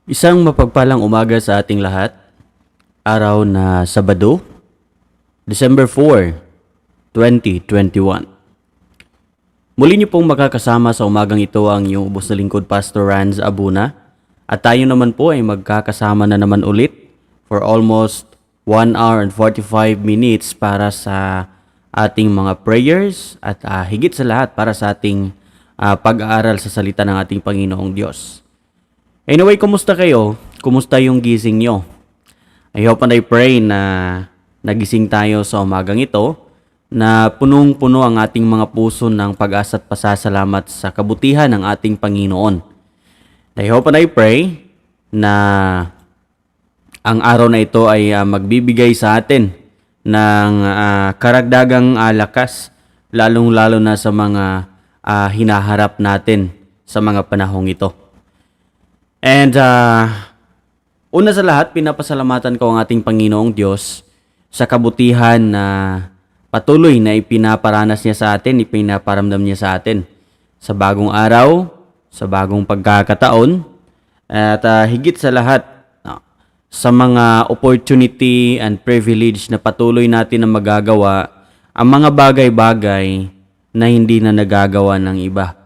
Isang mapagpalang umaga sa ating lahat. Araw na Sabado, December 4, 2021. Muli niyo pong makakasama sa umagang ito ang iyong ubos na lingkod, Pastor Ranz Abuna. At tayo naman po ay magkakasama na naman ulit for almost 1 hour and 45 minutes para sa ating mga prayers at higit sa lahat para sa ating pag-aaral sa salita ng ating Panginoong Diyos. Anyway, kumusta kayo? Kumusta yung gising nyo? I hope and I pray na nagising tayo sa umagang ito na punong-puno ang ating mga puso ng pag-asa at pasasalamat sa kabutihan ng ating Panginoon. I hope and I pray na ang araw na ito ay magbibigay sa atin ng karagdagang lakas, lalong-lalo na sa mga hinaharap natin sa mga panahong ito. And una sa lahat, pinapasalamatan ko ang ating Panginoong Diyos sa kabutihan na patuloy na ipinaparanas niya sa atin, ipinaparamdam niya sa atin sa bagong araw, sa bagong pagkakataon, at higit sa lahat sa mga opportunity and privilege na patuloy natin na magagawa ang mga bagay-bagay na hindi na nagagawa ng iba.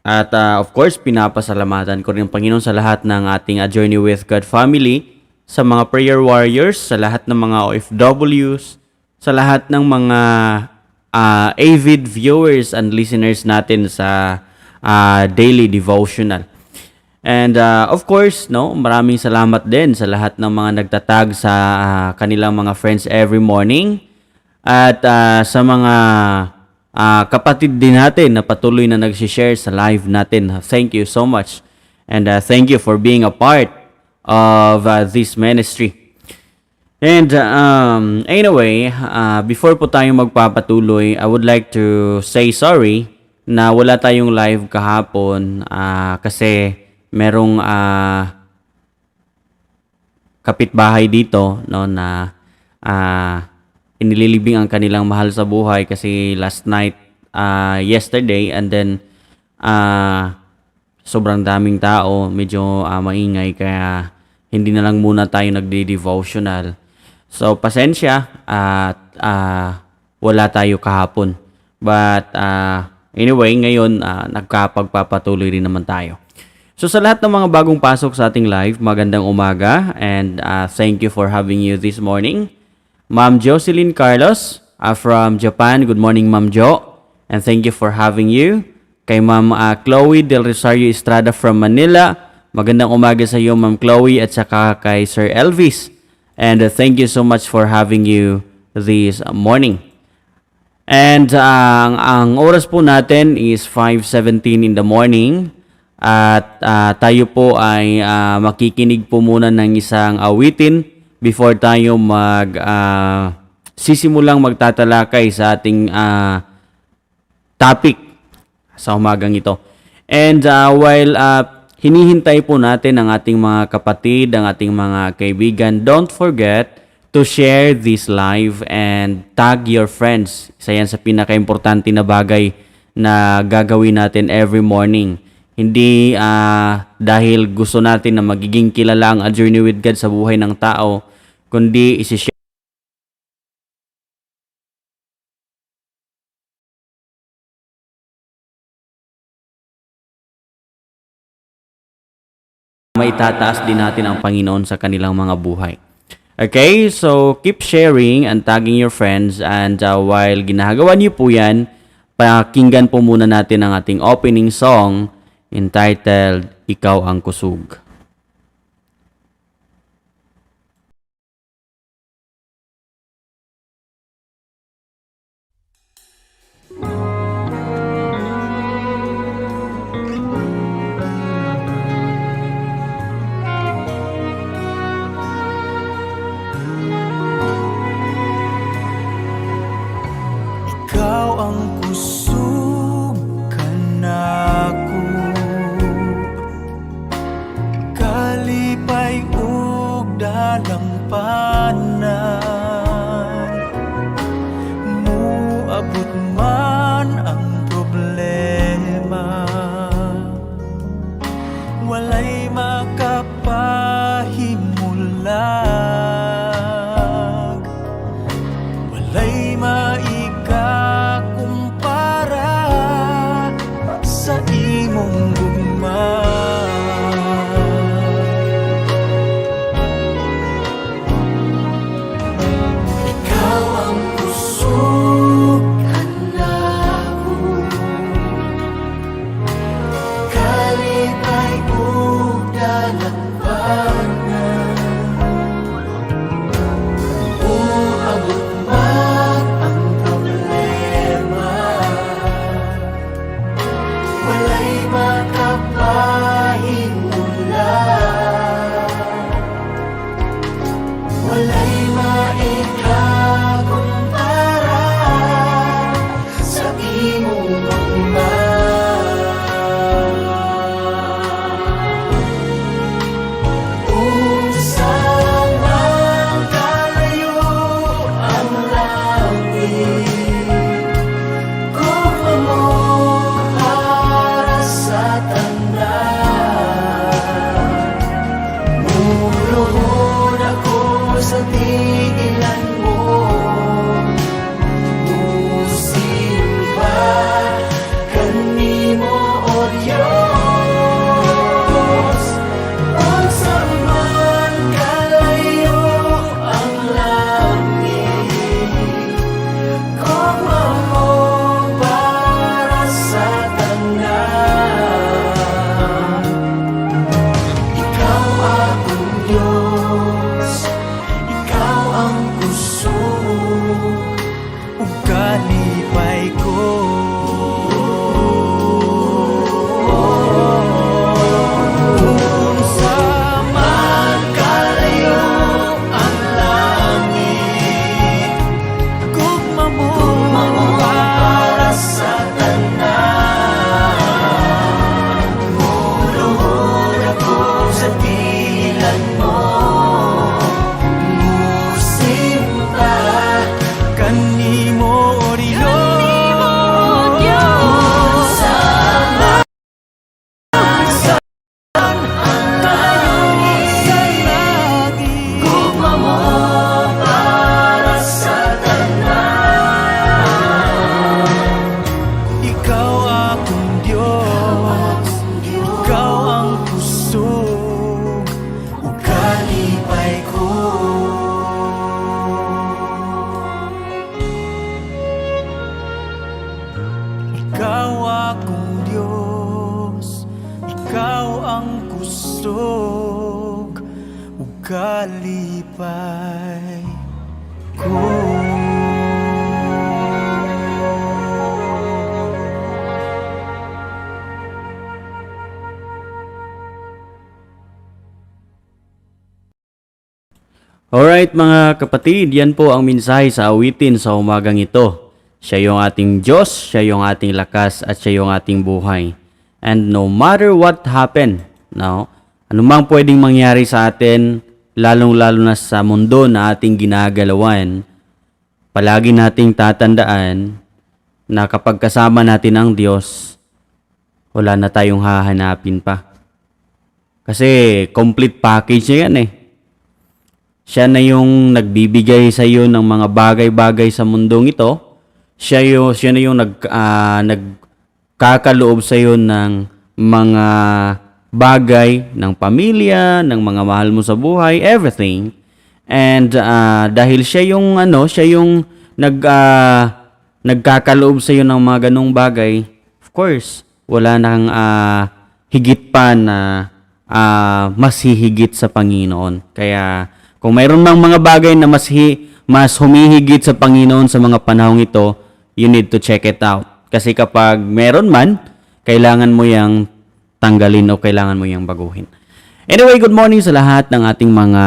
At of course, pinapasalamatan ko rin ang Panginoon sa lahat ng ating Journey with God family, sa mga prayer warriors, sa lahat ng mga OFWs, sa lahat ng mga avid viewers and listeners natin sa daily devotional. And of course, maraming salamat din sa lahat ng mga nagtatag sa kanilang mga friends every morning. At sa mga kapatid din natin na patuloy na nag-share sa live natin. Thank you so much. And thank you for being a part of this ministry. And anyway, before po tayo magpapatuloy, I would like to say sorry na wala tayong live kahapon kasi merong kapitbahay dito na inililibing ang kanilang mahal sa buhay kasi last night, yesterday, and then sobrang daming tao, medyo maingay, kaya hindi na lang muna tayo nagde-devotional. So, pasensya at wala tayo kahapon. But anyway, ngayon nagkapagpapatuloy rin naman tayo. So, sa lahat ng mga bagong pasok sa ating live, magandang umaga and thank you for having you this morning. Ma'am Jocelyn Carlos from Japan. Good morning, Ma'am Jo. And thank you for having you. Kay Ma'am Chloe Del Rosario Estrada from Manila. Magandang umaga sa iyo, Ma'am Chloe, at saka kay Sir Elvis. And thank you so much for having you this morning. And ang oras po natin is 5:17 in the morning. At tayo po ay makikinig po muna ng isang awitin before tayo sisimulang magtatalakay sa ating topic sa umagang ito. And while hinihintay po natin ang ating mga kapatid, ang ating mga kaibigan, don't forget to share this live and tag your friends. Isa yan sa pinaka-importante na bagay na gagawin natin every morning. Hindi dahil gusto natin na magiging kilala ang Journey with God sa buhay ng tao, kundi isi-share maitataas din natin ang Panginoon sa kanilang mga buhay. Okay, so keep sharing and tagging your friends, and while ginagawa niyo po yan, pakinggan po muna natin ang ating opening song entitled Ikaw ang Kusog. Ikaw ang kusog kanako, mong gugma. Ikaw ang busog ko, kalipay ug dalagpanan. Uabot man ang problema, walay makapahingulan, walay maikakumpara sa imong gugma. Unsa man kalayo ang langit, gugma mo para sa tanan. Muluhod ako sa tigilan mo, musimba kanimo o Diyos. Unsa man kalayo ang langit, gugma mo para sa tanan. Ikaw akong Diyos, ikaw ang kusog ug kalipay ko. Unsa man kalayo ang langit, gugma mo para sa tanan. Muluhod ako sa tigilan mo, musimba kanimo o Diyos. Sa langit, gugma mo para sa tanan. Ikaw akong Diyos, ikaw ang kusog ug kalipay ko. Ikaw akong Diyos, ikaw ang kusog ug kalipay ko. Alright mga kapatid, yan po ang mensahe sa awitin sa umagang ito. Siya yung ating Diyos, siya yung ating lakas, at siya yung ating buhay. And no matter what happen, no, anumang pwedeng mangyari sa atin, lalong-lalo na sa mundo na ating ginagalawan, palagi nating tatandaan na kapag kasama natin ang Diyos, wala na tayong hahanapin pa. Kasi complete package na yan eh. Siya na yung nagbibigay sa iyo ng mga bagay-bagay sa mundong ito. Siya na yung nagkakaloob sa iyo ng mga bagay ng pamilya, ng mga mahal mo sa buhay, everything. And dahil siya yung nagkakaloob sa iyo ng mga ganong bagay, of course, wala nang higit pa na mas hihigit sa Panginoon. Kaya kung mayroon mang mga bagay na mas humihigit sa Panginoon sa mga panahong ito, you need to check it out. Kasi kapag meron man, kailangan mo yang tanggalin o kailangan mo yang baguhin. Anyway, good morning sa lahat ng ating mga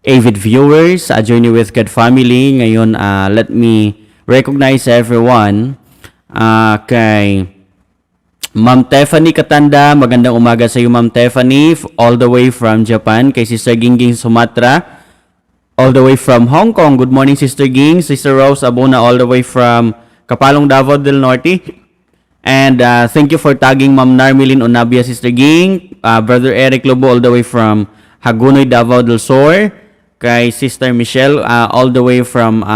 avid viewers sa Journey with God family. Ngayon, let me recognize everyone kay Ma'am Tiffany Katanda. Magandang umaga sa iyo, Ma'am Tiffany, all the way from Japan. Kay Sister Gingging Sumatra, all the way from Hong Kong. Good morning, Sister Ging. Sister Rose Abona, all the way from Kapalong, Davao del Norte. And thank you for tagging Ma'am Narmilin Onabia, Sister Ging. Brother Eric Lobo, all the way from Hagunoy, Davao del Sur. Kay Sister Michelle, all the way from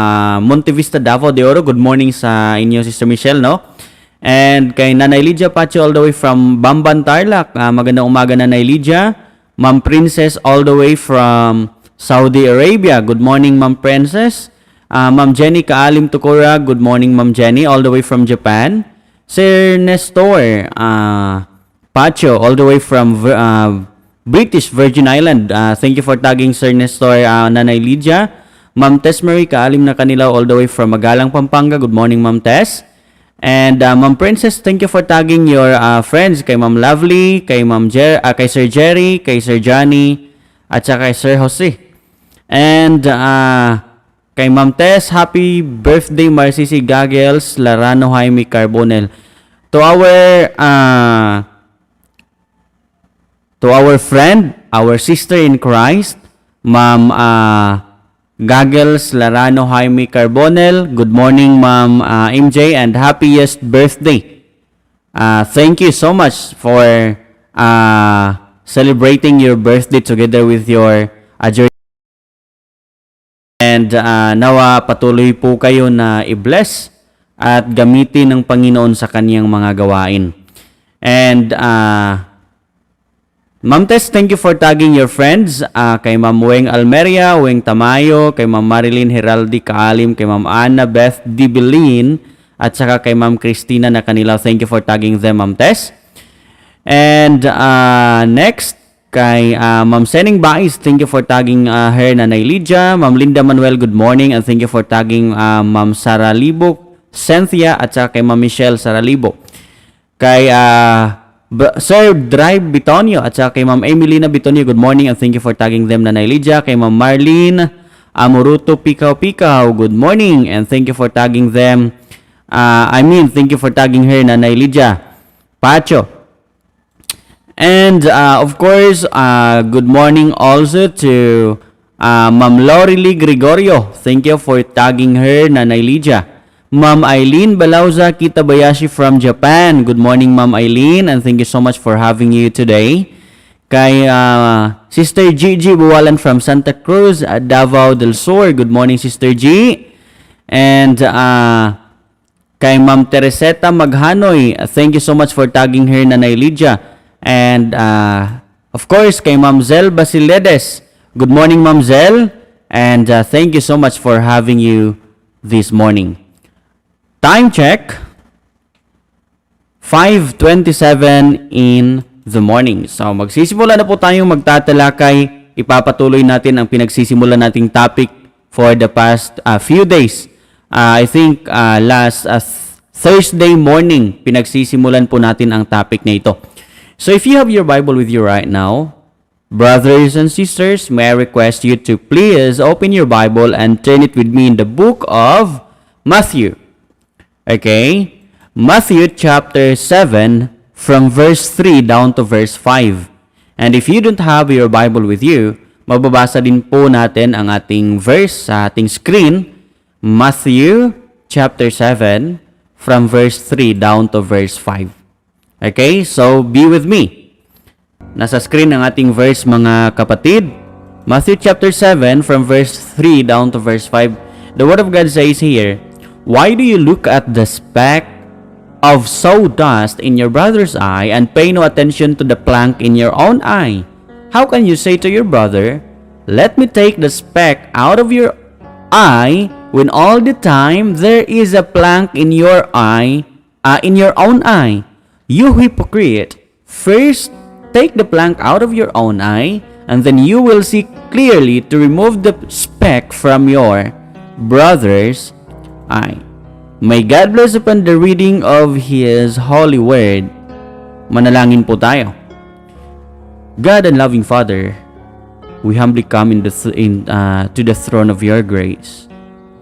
Monte Vista, Davao de Oro. Good morning sa inyo, Sister Michelle, no? And kay Nanay Lydia Pacho all the way from Bamban, Tarlac. Magandang umaga, Nanay Lydia. Ma'am Princess all the way from Saudi Arabia. Good morning, Ma'am Princess. Ma'am Jenny Kaalim Tukura. Good morning, Ma'am Jenny, all the way from Japan. Sir Nestor Pacho all the way from British Virgin Island. Thank you for tagging Sir Nestor, Nanay Lydia. Ma'am Tess Marie Kaalim na kanila all the way from Magalang, Pampanga. Good morning, Ma'am Tess. And Ma'am Princess, thank you for tagging your friends kay Ma'am Lovely, kay kay Sir Jerry, kay Sir Johnny, at saka kay Sir Jose. And kay Ma'am Tess, happy birthday Marcisi Gagels, Larano Jaime Carbonel. To our friend, our sister in Christ, Ma'am Gagels Larano Jaime Carbonel. Good morning, Ma'am MJ, and happiest birthday. Thank you so much for celebrating your birthday together with your and nawa patuloy po kayo na i-bless at gamitin ng Panginoon sa kaniyang mga gawain. And Ma'am Tess, thank you for tagging your friends. Kay Ma'am Weng Almeria, Weng Tamayo, kay Ma'am Marilyn Heraldi Kaalim, kay Ma'am Anna Beth Dibilin, at saka kay Ma'am Christina na kanila. Thank you for tagging them, Ma'am Tess. And next, kay Ma'am Sening Bais, thank you for tagging her, Nanay Lydia. Ma'am Linda Manuel, good morning, and thank you for tagging Ma'am Sara Libo, Cynthia, at saka kay Ma'am Michelle Saralibo. Kay Sir Drive Bitonio at saka kay Ma'am Emilina Bitonio, good morning and thank you for tagging them, Nanay Lydia. Kay Ma'am Marlene Amoruto Pikaw, good morning and thank you for tagging them. Thank you for tagging her, Nanay Lydia Pacho. And of course, good morning also to Ma'am Lorely Gregorio. Thank you for tagging her, Nanay Lydia. Ma'am Eileen Balauza Kitabayashi from Japan. Good morning, Ma'am Eileen, and thank you so much for having you today. Kay Sister Gigi Buwalan from Santa Cruz, Davao del Sur. Good morning, Sister G. And kay Ma'am Tereseta Maghanoy, thank you so much for tagging her, Nanay Lydia. And of course, kay Ma'am Zel Basiledes. Good morning, Ma'am Zel, and thank you so much for having you this morning. Time check, 5:27 in the morning. So magsisimula na po tayong magtatalakay. Ipapatuloy natin ang pinagsisimula nating topic for the past few days. I think last Thursday morning, pinagsisimulan po natin ang topic na ito. So if you have your Bible with you right now, brothers and sisters, may I request you to please open your Bible and turn it with me in the book of Matthew. Okay? Matthew chapter 7 from verse 3 down to verse 5. And if you don't have your Bible with you, magbabasa din po natin ang ating verse sa ating screen. Matthew chapter 7 from verse 3 down to verse 5. Okay? So, be with me. Nasa screen ang ating verse, mga kapatid. Matthew chapter 7 from verse 3 down to verse 5. The Word of God says here, "Why do you look at the speck of sawdust in your brother's eye and pay no attention to the plank in your own eye? How can you say to your brother, 'Let me take the speck out of your eye,' when all the time there is a plank in your own eye? You hypocrite! First, take the plank out of your own eye, and then you will see clearly to remove the speck from your brother's eye." May God bless upon the reading of His holy word. Manalangin po tayo. God and loving Father, we humbly come to the throne of your grace.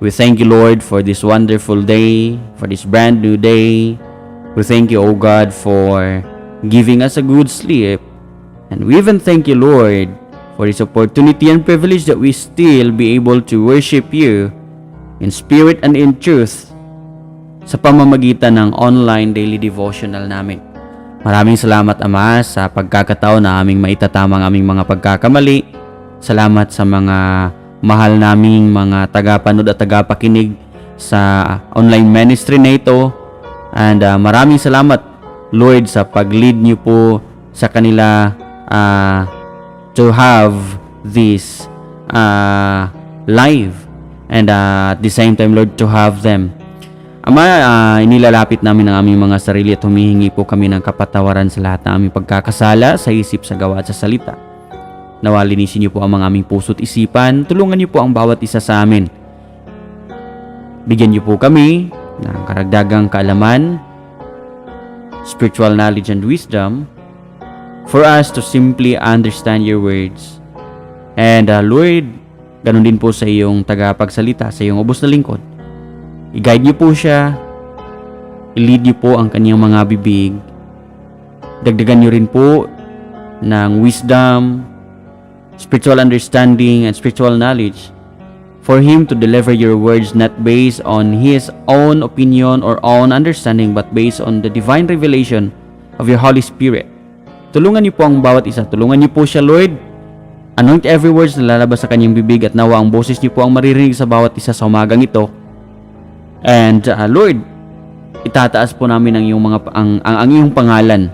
We thank you, Lord, for this wonderful day, for this brand new day. We thank you, O God, for giving us a good sleep. And we even thank you, Lord, for this opportunity and privilege that we still be able to worship you in spirit and in truth sa pamamagitan ng online daily devotional namin. Maraming salamat, Ama, sa pagkakataon na aming maitatama ang aming mga pagkakamali. Salamat sa mga mahal naming mga tagapanood at tagapakinig sa online ministry na ito. And maraming salamat, Lord, sa pag-lead niyo po sa kanila to have this live. And at the same time, Lord, to have them. Ama, inilalapit namin ang aming mga sarili at humihingi po kami ng kapatawaran sa lahat ng aming pagkakasala sa isip, sa gawa at sa salita. Nawa linisin niyo po ang mga aming puso't isipan. Tulungan niyo po ang bawat isa sa amin. Bigyan niyo po kami ng karagdagang kaalaman, spiritual knowledge and wisdom for us to simply understand your words. And Lord, ganun din po sa iyong tagapagsalita, sa iyong ubos na lingkod. I-guide niyo po siya, i-lead niyo po ang kanyang mga bibig. Dagdagan niyo rin po ng wisdom, spiritual understanding, and spiritual knowledge for him to deliver your words not based on his own opinion or own understanding but based on the divine revelation of your Holy Spirit. Tulungan niyo po ang bawat isa. Tulungan niyo po siya, Lord. Anoint every words na lalabas sa kanyang bibig at nawa ang boses niyo po ang maririnig sa bawat isa sa umagang ito. And Lord, itataas po namin ang iyong pangalan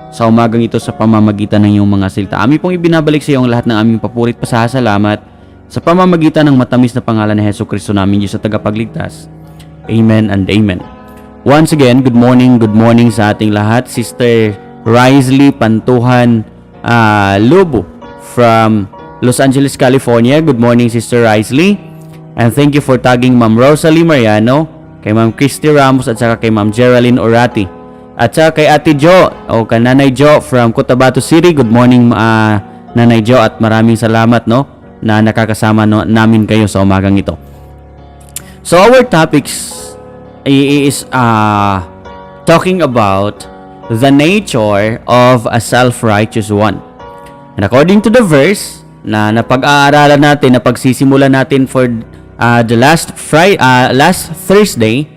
sa umagang ito sa pamamagitan ng iyong mga salita. Amin pong ibinabalik sa iyo ang lahat ng aming papurit pasasalamat sa pamamagitan ng matamis na pangalan ni Jesucristo namin, Diyos sa tagapagligtas. Amen and amen. Once again, good morning sa ating lahat. Sister Risley Pantuhan Lobo from Los Angeles, California. Good morning, Sister Risley. And thank you for tagging Ma'am Rosalie Mariano, kay Ma'am Christy Ramos at saka kay Ma'am Geraldine Orati. At saka kay Ate Jo o kay Nanay Jo from Cotabato City. Good morning Nanay Jo at maraming salamat na nakakasama namin kayo sa umagang ito. So our topics is talking about the nature of a self-righteous one. And according to the verse na napag-aaralan natin, na pagsisimula natin for the last Thursday,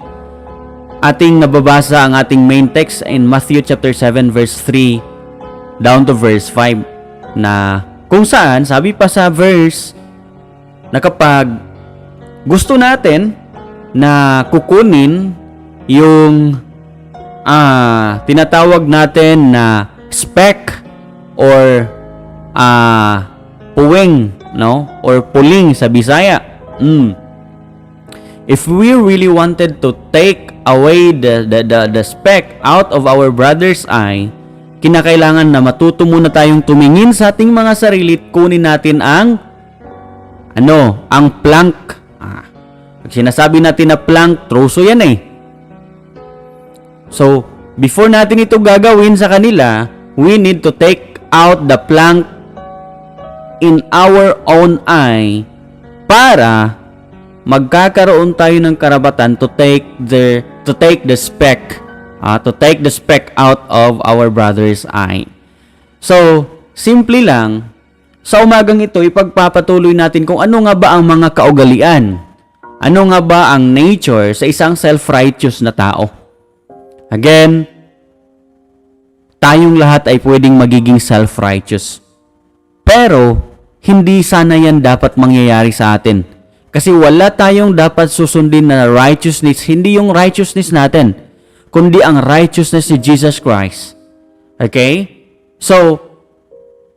ating nababasa ang ating main text in Matthew chapter 7 verse 3 down to verse 5, na kung saan sabi pa sa verse na kapag gusto natin na kukunin yung tinatawag natin na speck or puwing, or puling sa Bisaya. If we really wanted to take away the speck out of our brother's eye, kinakailangan na matuto muna tayong tumingin sa ating mga sarili at kunin natin ang plank. Pag sinasabi natin na plank, troso yan eh. So, before natin ito gagawin sa kanila, we need to take out the plank in our own eye para magkakaroon tayo ng karapatan to take the speck out of our brother's eye. So, simple lang, sa umagang ito ipagpapatuloy natin kung ano nga ba ang mga kaugalian, ano nga ba ang nature sa isang self-righteous na tao. Again, tayong lahat ay pwedeng magiging self-righteous. Pero, hindi sana yan dapat mangyayari sa atin. Kasi wala tayong dapat susundin na righteousness, hindi yung righteousness natin, kundi ang righteousness ni Jesus Christ. Okay? So,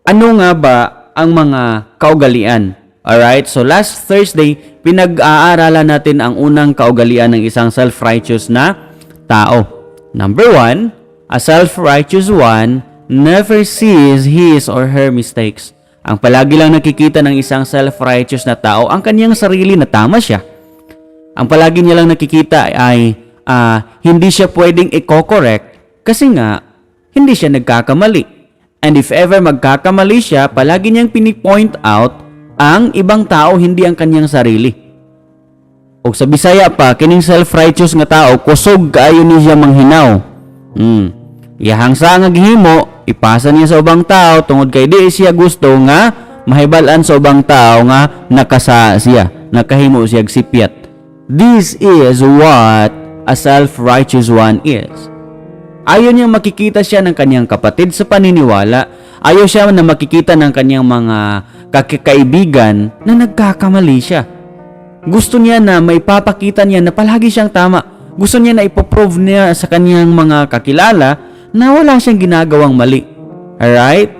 ano nga ba ang mga kaugalian? Alright? So, last Thursday, pinag-aaralan natin ang unang kaugalian ng isang self-righteous na tao. Number 1, a self-righteous one never sees his or her mistakes. Ang palagi lang nakikita ng isang self-righteous na tao, ang kanyang sarili na tama siya. Ang palagi niya lang nakikita ay hindi siya pwedeng i-correct kasi nga, hindi siya nagkakamali. And if ever magkakamali siya, palagi niyang pinipoint out ang ibang tao, hindi ang kanyang sarili. O sa Bisaya pa, kining self-righteous nga tao, kusog kaayo niya manghinaw. Iyahang sa nga gihimo, ipasa niya sa ubang tao tungod kay di siya gusto nga mahibal-an sa ubang tao nga nakasa siya, nakahimo siya sipyat. This is what a self-righteous one is. Ayaw niyang makikita siya ng kanyang kapatid sa paniniwala. Ayaw siya na makikita ng kanyang mga kakaibigan na nagkakamali siya. Gusto niya na may papakita niya na palagi siyang tama. Gusto niya na ipoprove niya sa kanyang mga kakilala na wala siyang ginagawang mali. Alright?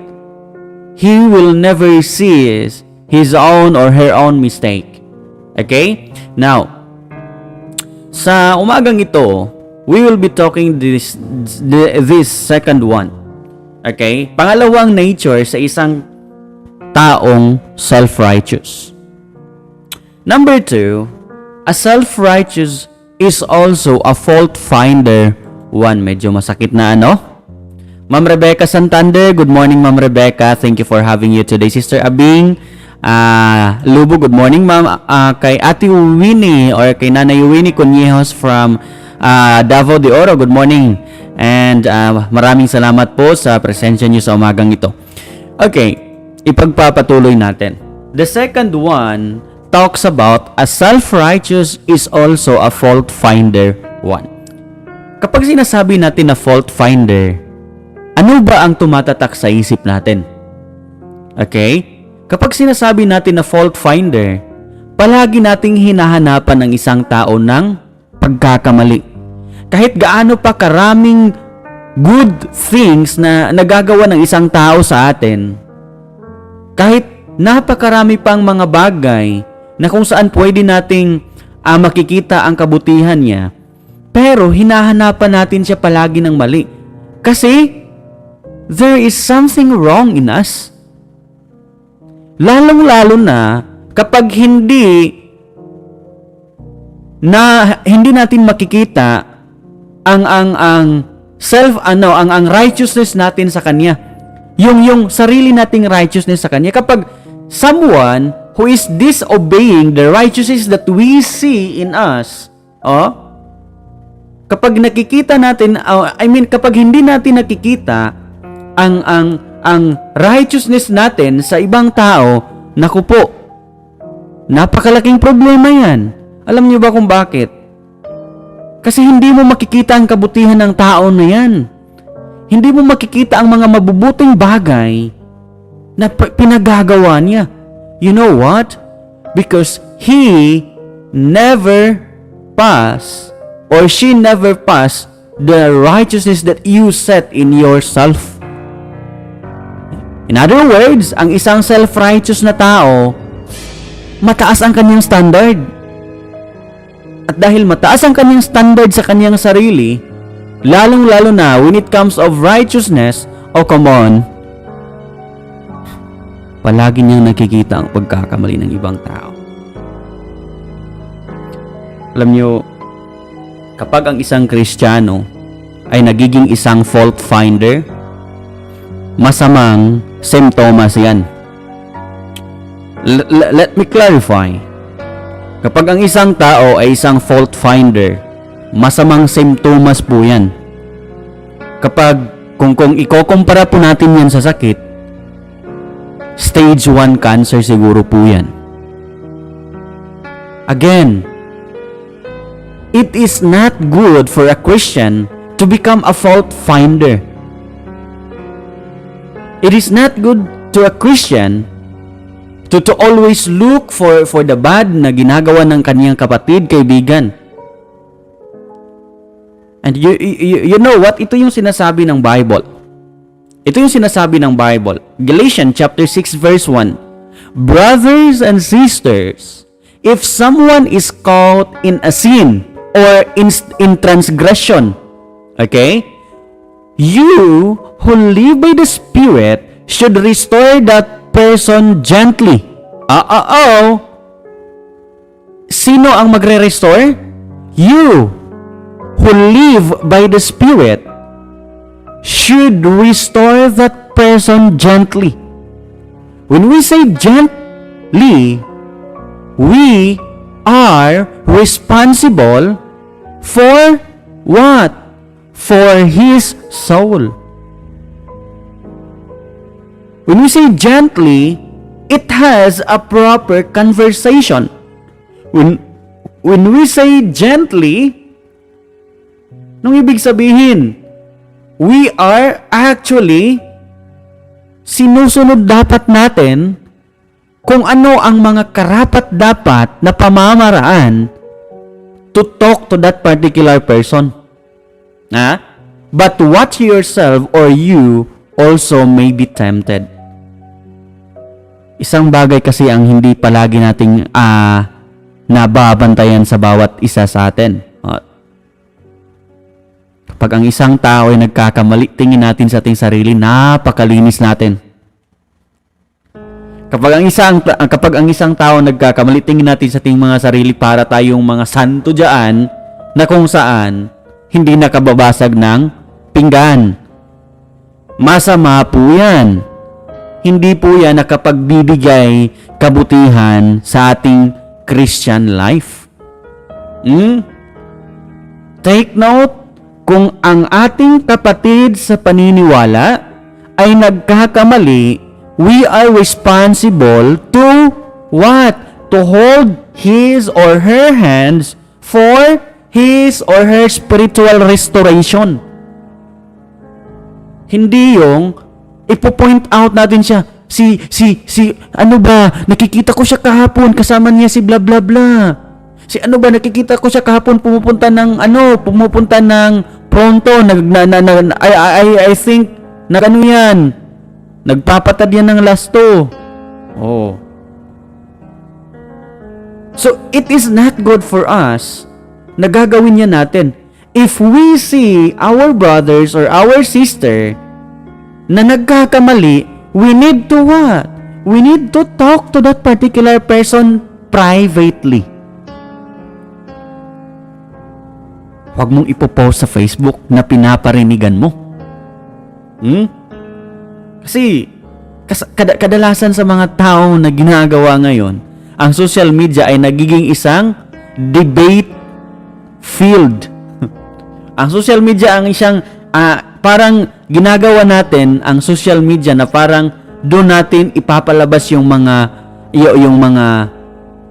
He will never see his own or her own mistake. Okay? Now, sa umagang ito, we will be talking this second one. Okay? Pangalawang nature sa isang taong self-righteous. Number 2, a self-righteous is also a fault finder one. Medyo masakit na ano? Ma'am Rebecca Santander, good morning Ma'am Rebecca. Thank you for having you today. Sister Abing Lubo, good morning ma'am. Kay Ate Winnie or kay Nanay Winnie Cunejos from Davao de Oro, good morning. And maraming salamat po sa presensya niyo sa umagang ito. Okay, ipagpapatuloy natin. The second one talks about a self-righteous is also a fault finder one. Kapag sinasabi natin na fault finder, ano ba ang tumatatak sa isip natin? Okay? Kapag sinasabi natin na fault finder, palagi nating hinahanapan ng isang tao ng pagkakamali. Kahit gaano pa karaming good things na nagagawa ng isang tao sa atin, kahit napakarami pang mga bagay na kung saan pwede nating makikita ang kabutihan niya, pero hinahanapan natin siya palagi ng mali. Kasi there is something wrong in us. Lalong-lalo na kapag hindi natin makikita ang righteousness natin sa kanya. Yung sarili nating righteousness sa kanya. Kapag someone who is disobeying the righteousness that we see in us, kapag nakikita natin, kapag hindi natin nakikita ang righteousness natin sa ibang tao, naku po, napakalaking problema yan. Alam niyo ba kung bakit? Kasi hindi mo makikita ang kabutihan ng tao na yan. Hindi mo makikita ang mga mabubuting bagay na pinagagawa niya. You know what? Because he never passed or she never passed the righteousness that you set in yourself. In other words, ang isang self-righteous na tao, mataas ang kanyang standard. At dahil mataas ang kanyang standard sa kanyang sarili, lalong-lalo na when it comes of righteousness, come on, palagi niyang nakikita ang pagkakamali ng ibang tao. Alam niyo, kapag ang isang Kristiyano ay nagiging isang fault finder, masamang simptomas yan. Let me clarify. Kapag ang isang tao ay isang fault finder, masamang simptomas po yan. Kapag, kung ikukumpara po natin yan sa sakit, stage 1 cancer siguro po yan. Again, it is not good for a Christian to become a fault finder. It is not good to a Christian to always look for the bad na ginagawa ng kaniyang kapatid, kaibigan. And you know what? Ito yung sinasabi ng Bible. Ito yung sinasabi ng Bible. Galatians chapter 6 verse 1. Brothers and sisters, if someone is caught in a sin or in transgression, okay? You who live by the Spirit should restore that person gently. Sino ang magre-restore? You who live by the Spirit should restore that person gently. When we say gently, we are responsible for what? For his soul. When we say gently, it has a proper conversation. When we say gently, nung ibig sabihin, we are actually sinusunod dapat natin kung ano ang mga karapat-dapat na pamamaraan to talk to that particular person. But watch yourself or you also may be tempted. Isang bagay kasi ang hindi palagi nating nababantayan sa bawat isa sa atin. Kapag ang isang tao ay nagkakamali, tingin natin sa ating sarili, napakalinis natin. Kapag ang isang tao nagkakamali, tingin natin sa ating mga sarili para tayong mga santo diyan na kung saan hindi nakababasag ng pinggan. Masama po yan. Hindi po yan nakapagbibigay kabutihan sa ating Christian life. Take note, kung ang ating kapatid sa paniniwala ay nagkakamali, we are responsible to what? To hold his or her hands for his or her spiritual restoration. Hindi yung ipo-point out natin siya. Ano ba? Nakikita ko siya kahapon, kasama niya si bla bla bla. Ano ba? Nakikita ko siya kahapon pumupunta ng pronto. I think, yan. Nagpapatad yan ng lasto. Oh. So, it is not good for us na gagawin yan natin. If we see our brothers or our sister na nagkakamali, we need to what? We need to talk to that particular person privately. Huwag mong ipopost sa Facebook na pinaparinigan mo. Kasi kadalasan sa mga tao na ginagawa ngayon, ang social media ay nagiging isang debate field. Ang social media ang isang parang ginagawa natin ang social media na parang doon natin ipapalabas yung mga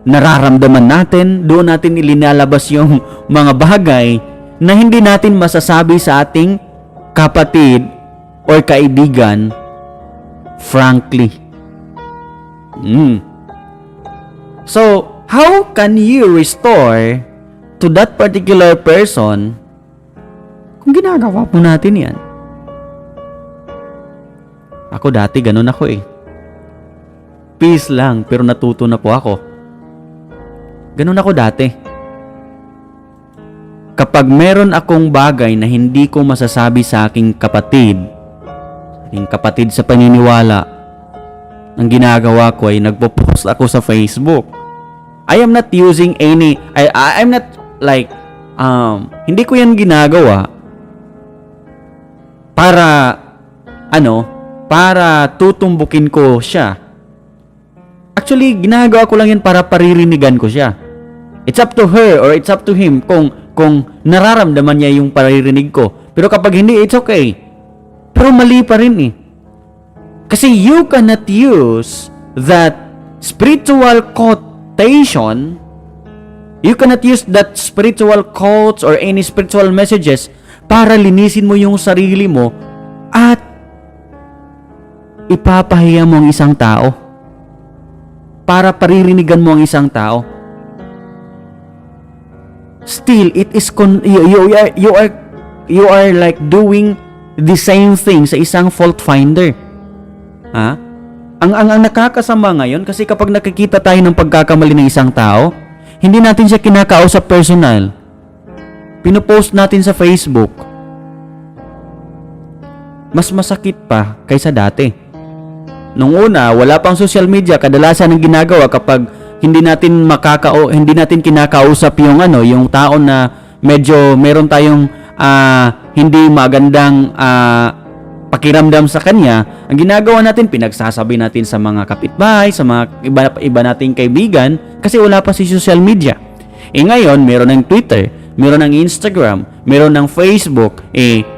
nararamdaman natin, doon natin ilinalabas yung mga bagay na hindi natin masasabi sa ating kapatid or kaibigan frankly. So, how can you restore to that particular person kung ginagawa po natin yan? Ako dati, ganun ako eh. Peace lang, pero natuto na po ako. Ganun ako dati. Kapag meron akong bagay na hindi ko masasabi sa aking kapatid sa paniniwala, ang ginagawa ko ay nagpo-post ako sa Facebook. I am not using I'm not like, hindi ko yan ginagawa para tutumbukin ko siya. Actually, ginagawa ko lang yan para paririnigan ko siya. It's up to her or it's up to him kung nararamdaman niya yung paririnig ko. Pero kapag hindi, it's okay. Pero mali pa rin eh. Kasi you cannot use that spiritual quotation, you cannot use that spiritual quotes or any spiritual messages para linisin mo yung sarili mo at ipapahiya mo ang isang tao. Para paririnigan mo ang isang tao. Still, it is you are like doing the same thing sa isang fault finder. Ang nakakasama ngayon kasi kapag nakikita tayo ng pagkakamali ng isang tao, hindi natin siya kinakausap personal. Pinopost natin sa Facebook. Mas masakit pa kaysa dati. Nung una, wala pang social media, kadalasan ang ginagawa kapag hindi natin kinakausap yung tao na medyo meron tayong hindi magandang pakiramdam sa kanya, ang ginagawa natin, pinagsasabi natin sa mga kapitbahay, sa mga iba nating kaibigan, kasi wala pa si social media. Ngayon, meron ng Twitter, meron ng Instagram, meron ng Facebook,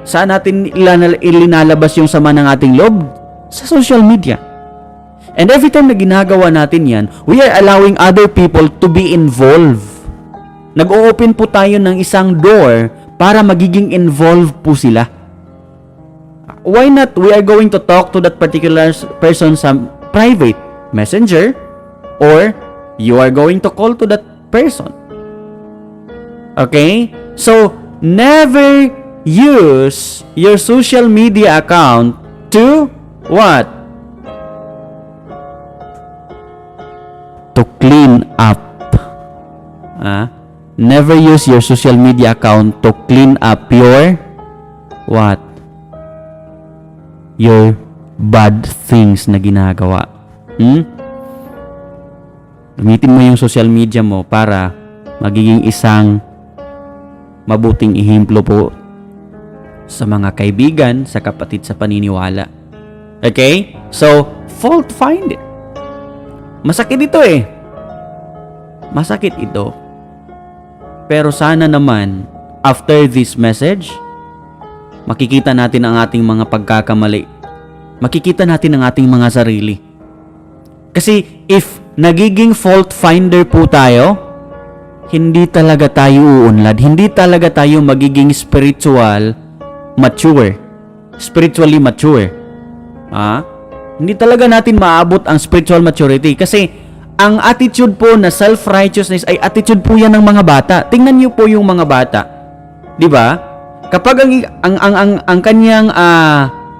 saan natin ilinalabas yung sama ng ating loob? Sa social media. And every time na ginagawa natin yan, we are allowing other people to be involved. Nag-o-open po tayo ng isang door para magiging involved po sila. Why not we are going to talk to that particular person sa private messenger or you are going to call to that person. Okay? So, never use your social media account to what? To clean up. Never use your social media account to clean up your what? Your bad things na ginagawa. Gamitin mo yung social media mo para magiging isang mabuting ehemplo po sa mga kaibigan, sa kapatid sa paniniwala. Okay? So, fault finder. Masakit ito eh. Masakit ito. Pero sana naman, after this message, makikita natin ang ating mga pagkakamali. Makikita natin ang ating mga sarili. Kasi if nagiging fault finder po tayo, hindi talaga tayo uunlad. Hindi talaga tayo magiging spiritually mature. Hindi talaga natin maabot ang spiritual maturity. Kasi ang attitude po na self-righteousness ay attitude po yan ng mga bata. Tingnan niyo po yung mga bata. 'Di ba? Kapag ang kanyang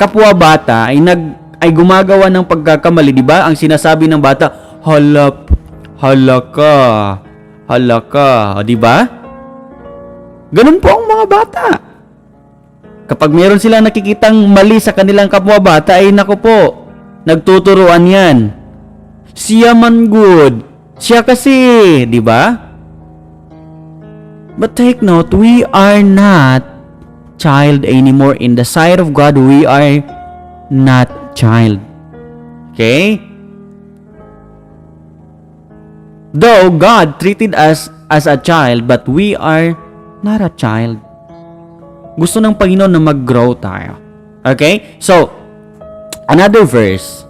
kapwa bata ay gumagawa ng pagkakamali, 'di ba? Ang sinasabi ng bata, halaka, 'di ba? Ganun po ang mga bata. Kapag meron silang nakikitang mali sa kanilang kapwa bata, ay naku po, nagtuturuan yan. Siya man good. Siya kasi, di ba? But take note, we are not child anymore. In the sight of God, we are not child. Okay? Though God treated us as a child, but we are not a child. Gusto ng Panginoon na mag-grow tayo. Okay? So, another verse.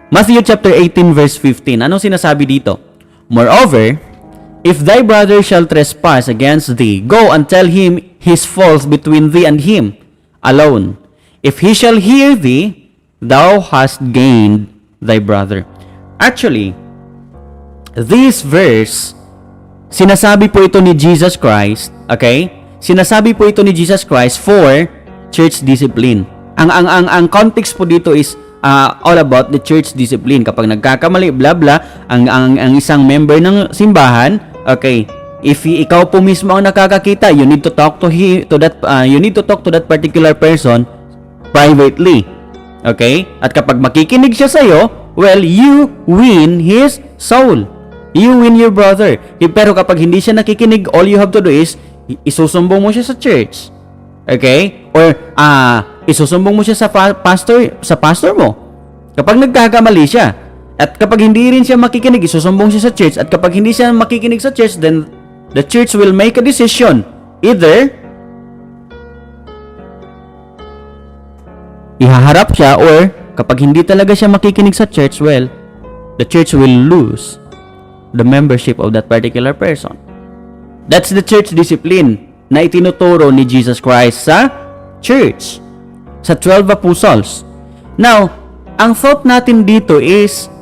Matthew chapter 18 verse 15. Anong sinasabi dito? Moreover, if thy brother shall trespass against thee, go and tell him his fault between thee and him alone. If he shall hear thee, thou hast gained thy brother. Actually, this verse, sinasabi po ito ni Jesus Christ, okay? Sinasabi po ito ni Jesus Christ for church discipline. Ang context po dito is all about the church discipline. Kapag nagkakamali, bla bla, ang isang member ng simbahan, okay, if ikaw po mismo ang nakakakita, you need to talk to that particular person privately. Okay? At kapag makikinig siya sa iyo, well, you win his soul. You win your brother. Pero kapag hindi siya nakikinig, all you have to do is isusumbong mo siya sa church. Okay? Or isusumbong mo siya sa pastor mo. Kapag nagkakamali siya. At kapag hindi rin siya makikinig, isusumbong siya sa church. At kapag hindi siya makikinig sa church, then the church will make a decision. Either ihaharap siya, or kapag hindi talaga siya makikinig sa church, well, the church will lose the membership of that particular person. That's the church discipline na itinuturo ni Jesus Christ sa church, sa 12 apostles. Now, ang thought natin dito is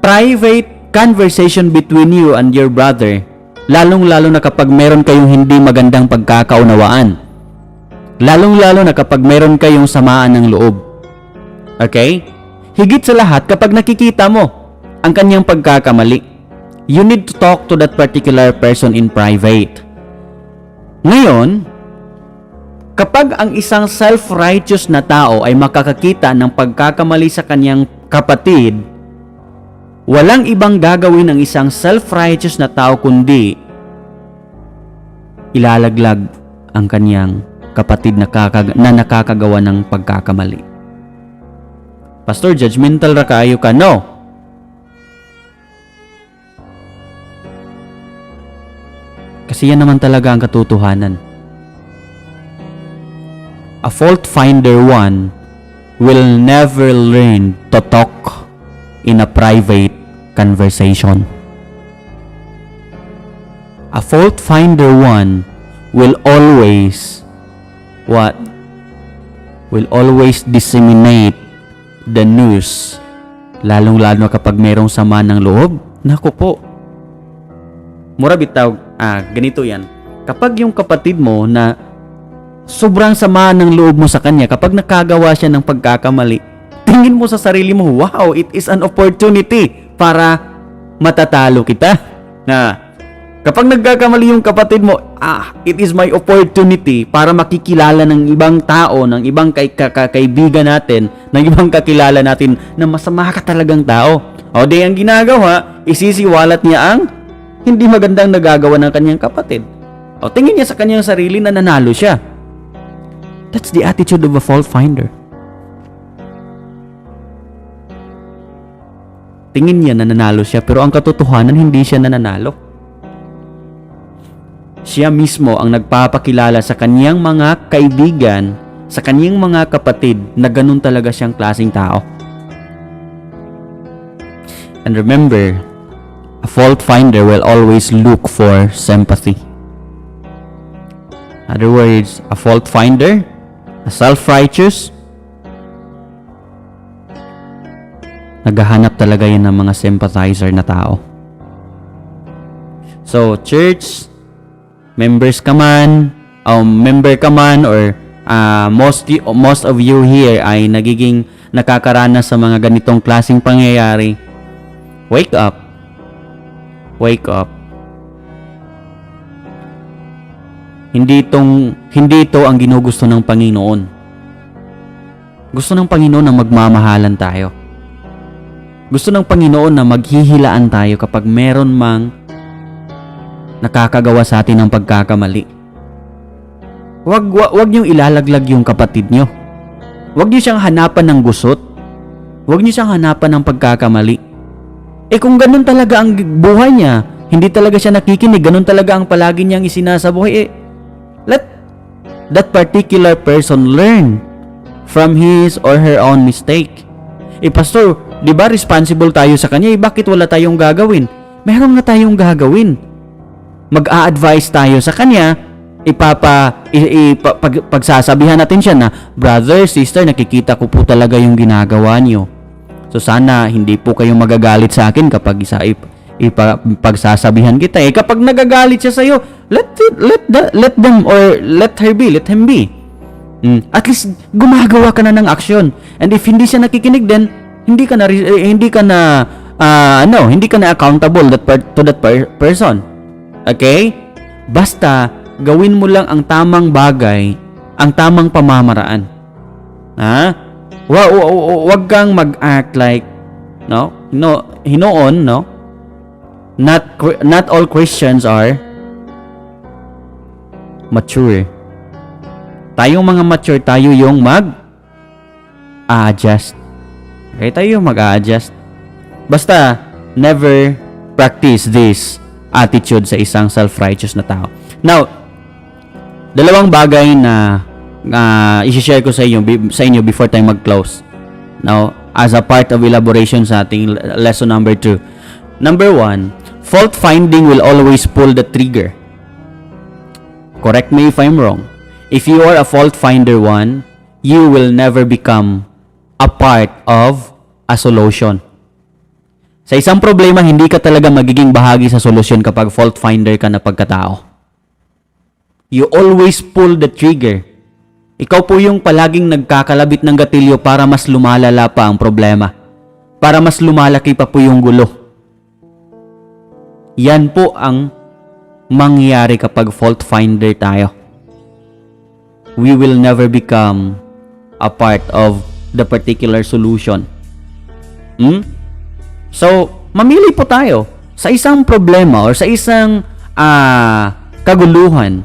private conversation between you and your brother, lalong-lalo na kapag meron kayong hindi magandang pagkakaunawaan. Lalong-lalo na kapag meron kayong samaan ng loob. Okay? Higit sa lahat, kapag nakikita mo ang kanyang pagkakamali, you need to talk to that particular person in private. Ngayon, kapag ang isang self-righteous na tao ay makakakita ng pagkakamali sa kanyang kapatid, walang ibang gagawin ng isang self-righteous na tao kundi ilalaglag ang kanyang kapatid na nakakagawa ng pagkakamali. Pastor, judgmental ra kaayo ka? No. Kasi yan naman talaga ang katotohanan. A fault finder one will never learn to talk in a private conversation. A fault finder one will always will always disseminate the news, lalong-lalo kapag mayroong sama ng loob. Naku po, mura bitaw, ganito yan. Kapag yung kapatid mo na sobrang sama ng loob mo sa kanya, kapag nakagawa siya ng pagkakamali, tingin mo sa sarili mo, wow, it is an opportunity para matatalo kita. Na kapag nagkakamali yung kapatid mo, it is my opportunity para makikilala ng ibang tao, ng ibang kaibigan natin, ng ibang kakilala natin na masama ka talagang tao. O di ang ginagawa, isisiwalat niya ang hindi magandang nagagawa ng kanyang kapatid. O tingin niya sa kanyang sarili na nanalo siya. That's the attitude of a fault finder. Tingin niya na nanalo siya, pero ang katotohanan hindi siya nananalo. Siya mismo ang nagpapakilala sa kanyang mga kaibigan, sa kanyang mga kapatid na ganun talaga siyang klaseng tao. And remember, a fault finder will always look for sympathy. In other words, a fault finder, a self-righteous, naghahanap talaga yan ng mga sympathizer na tao. So, church, member ka man, or most of you here ay nagiging nakakaranas sa mga ganitong klaseng pangyayari. Wake up. Wake up. Hindi ito ang ginugusto ng Panginoon. Gusto ng Panginoon na magmamahalan tayo. Gusto ng Panginoon na maghihilaan tayo kapag meron mang nakakagawa sa atin ng pagkakamali. Wag niyong ilalaglag yung kapatid niyo. Wag niyo siyang hanapan ng gusot. Wag niyo siyang hanapan ng pagkakamali. Kung ganun talaga ang buhay niya, hindi talaga siya nakikinig, ganun talaga ang palagi niyang isinasabuhay, let that particular person learn from his or her own mistake. Pastor, di ba responsible tayo sa kanya? Bakit wala tayong gagawin? Meron nga tayong gagawin. Mag-a-advise tayo sa kanya, pagsasabihan natin siya na, brother, sister, nakikita ko po talaga yung ginagawa niyo. So sana hindi po kayo magagalit sa akin kapag pagsasabihan kita. Kapag nagagalit siya sa iyo, let them or let him be. At least gumagawa ka na ng action. And if hindi siya nakikinig, then hindi ka na accountable to that person. Okay? Basta gawin mo lang ang tamang bagay, ang tamang pamamaraan. Wag kang mag-act like hinoon, no? Not all Christians are mature. Tayong mga mature, tayo yung mag-a-adjust. Okay, tayo yung mag-a-adjust. Basta never practice this attitude sa isang self-righteous na tao. Now, dalawang bagay na i-share ko sa inyo before tayo mag-close. Now, as a part of elaboration sa ating lesson number 2. Number 1, fault finding will always pull the trigger. Correct me if I'm wrong. If you are a fault finder one, you will never become a part of a solution. Sa isang problema, hindi ka talaga magiging bahagi sa solusyon kapag fault finder ka na pagkatao. You always pull the trigger. Ikaw po yung palaging nagkakalabit ng gatilyo para mas lumalala pa ang problema. Para mas lumalaki pa po yung gulo. Yan po ang mangyayari kapag fault finder tayo. We will never become a part of the particular solution. So, mamili po tayo sa isang problema or sa isang kaguluhan.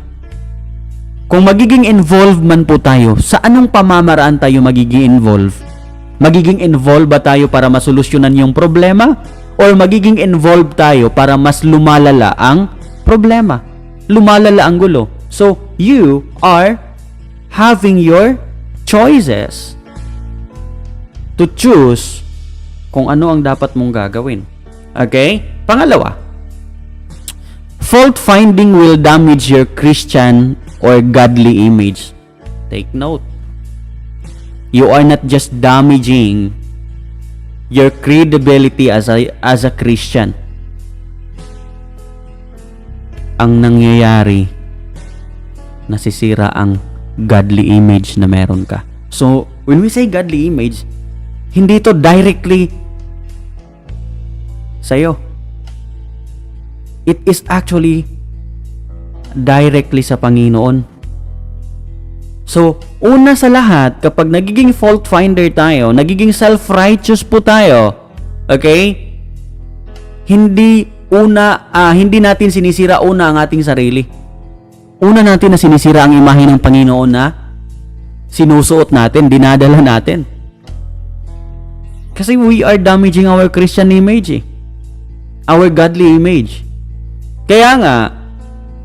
Kung magiging involved man po tayo, sa anong pamamaraan tayo magiging involved? Magiging involved ba tayo para masolusyonan yung problema? Or magiging involved tayo para mas lumalala ang problema? Lumalala ang gulo. So, you are having your choices to choose kung ano ang dapat mong gagawin. Okay? Pangalawa, fault finding will damage your Christian or godly image. Take note. You are not just damaging your credibility as a Christian. ang nangyayari, nasisira ang godly image na meron ka. So, when we say godly image, hindi to directly sa'yo. It is actually directly sa Panginoon. So, una sa lahat, kapag nagiging fault finder tayo, nagiging self-righteous po tayo, okay? Hindi natin sinisira ang ating sarili. Una natin na sinisira ang imahe ng Panginoon na sinusuot natin, dinadala natin. Kasi we are damaging our Christian image, our godly image. Kaya nga,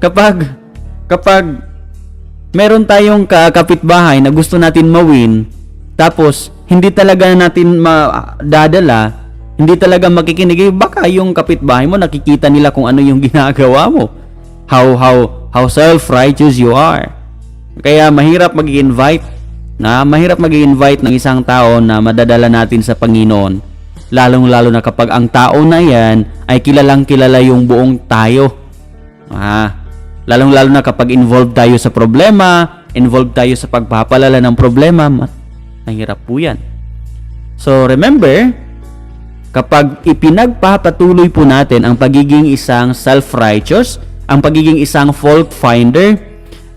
kapag meron tayong kapitbahay na gusto natin mawin, tapos hindi talaga natin madadala, hindi talaga makikinig, baka yung kapitbahay mo nakikita nila kung ano yung ginagawa mo. How self-righteous you are. Kaya mahirap mag-invite ng isang tao na madadala natin sa Panginoon. Lalong-lalo na kapag ang tao na yan ay kilalang kilala yung buong tayo. Lalong-lalo na kapag involved tayo sa problema, involved tayo sa pagpapalala ng problema, mahirap po yan. So remember, kapag ipinagpapatuloy po natin ang pagiging isang self-righteous, ang pagiging isang fault finder,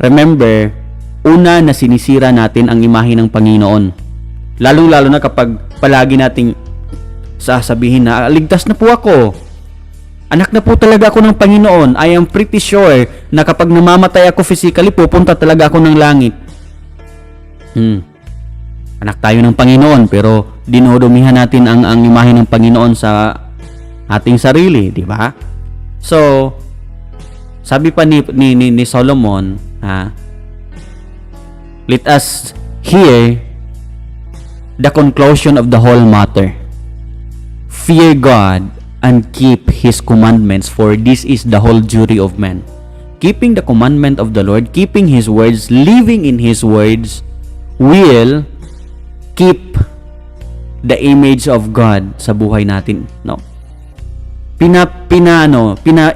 remember, una na sinisira natin ang imahe ng Panginoon. Lalong-lalo na kapag palagi nating sasabihin na, ligtas na po ako. Anak na po talaga ako ng Panginoon. I am pretty sure na kapag namamatay ako physically, pupunta talaga ako ng langit. Anak tayo ng Panginoon, pero dinodomihan natin ang imahe ng Panginoon sa ating sarili, di ba? So, sabi pa ni Solomon, let us hear the conclusion of the whole matter. Fear God and keep His commandments, for this is the whole duty of man. Keeping the commandment of the Lord, keeping His words, living in His words, will keep the image of God sa buhay natin. No?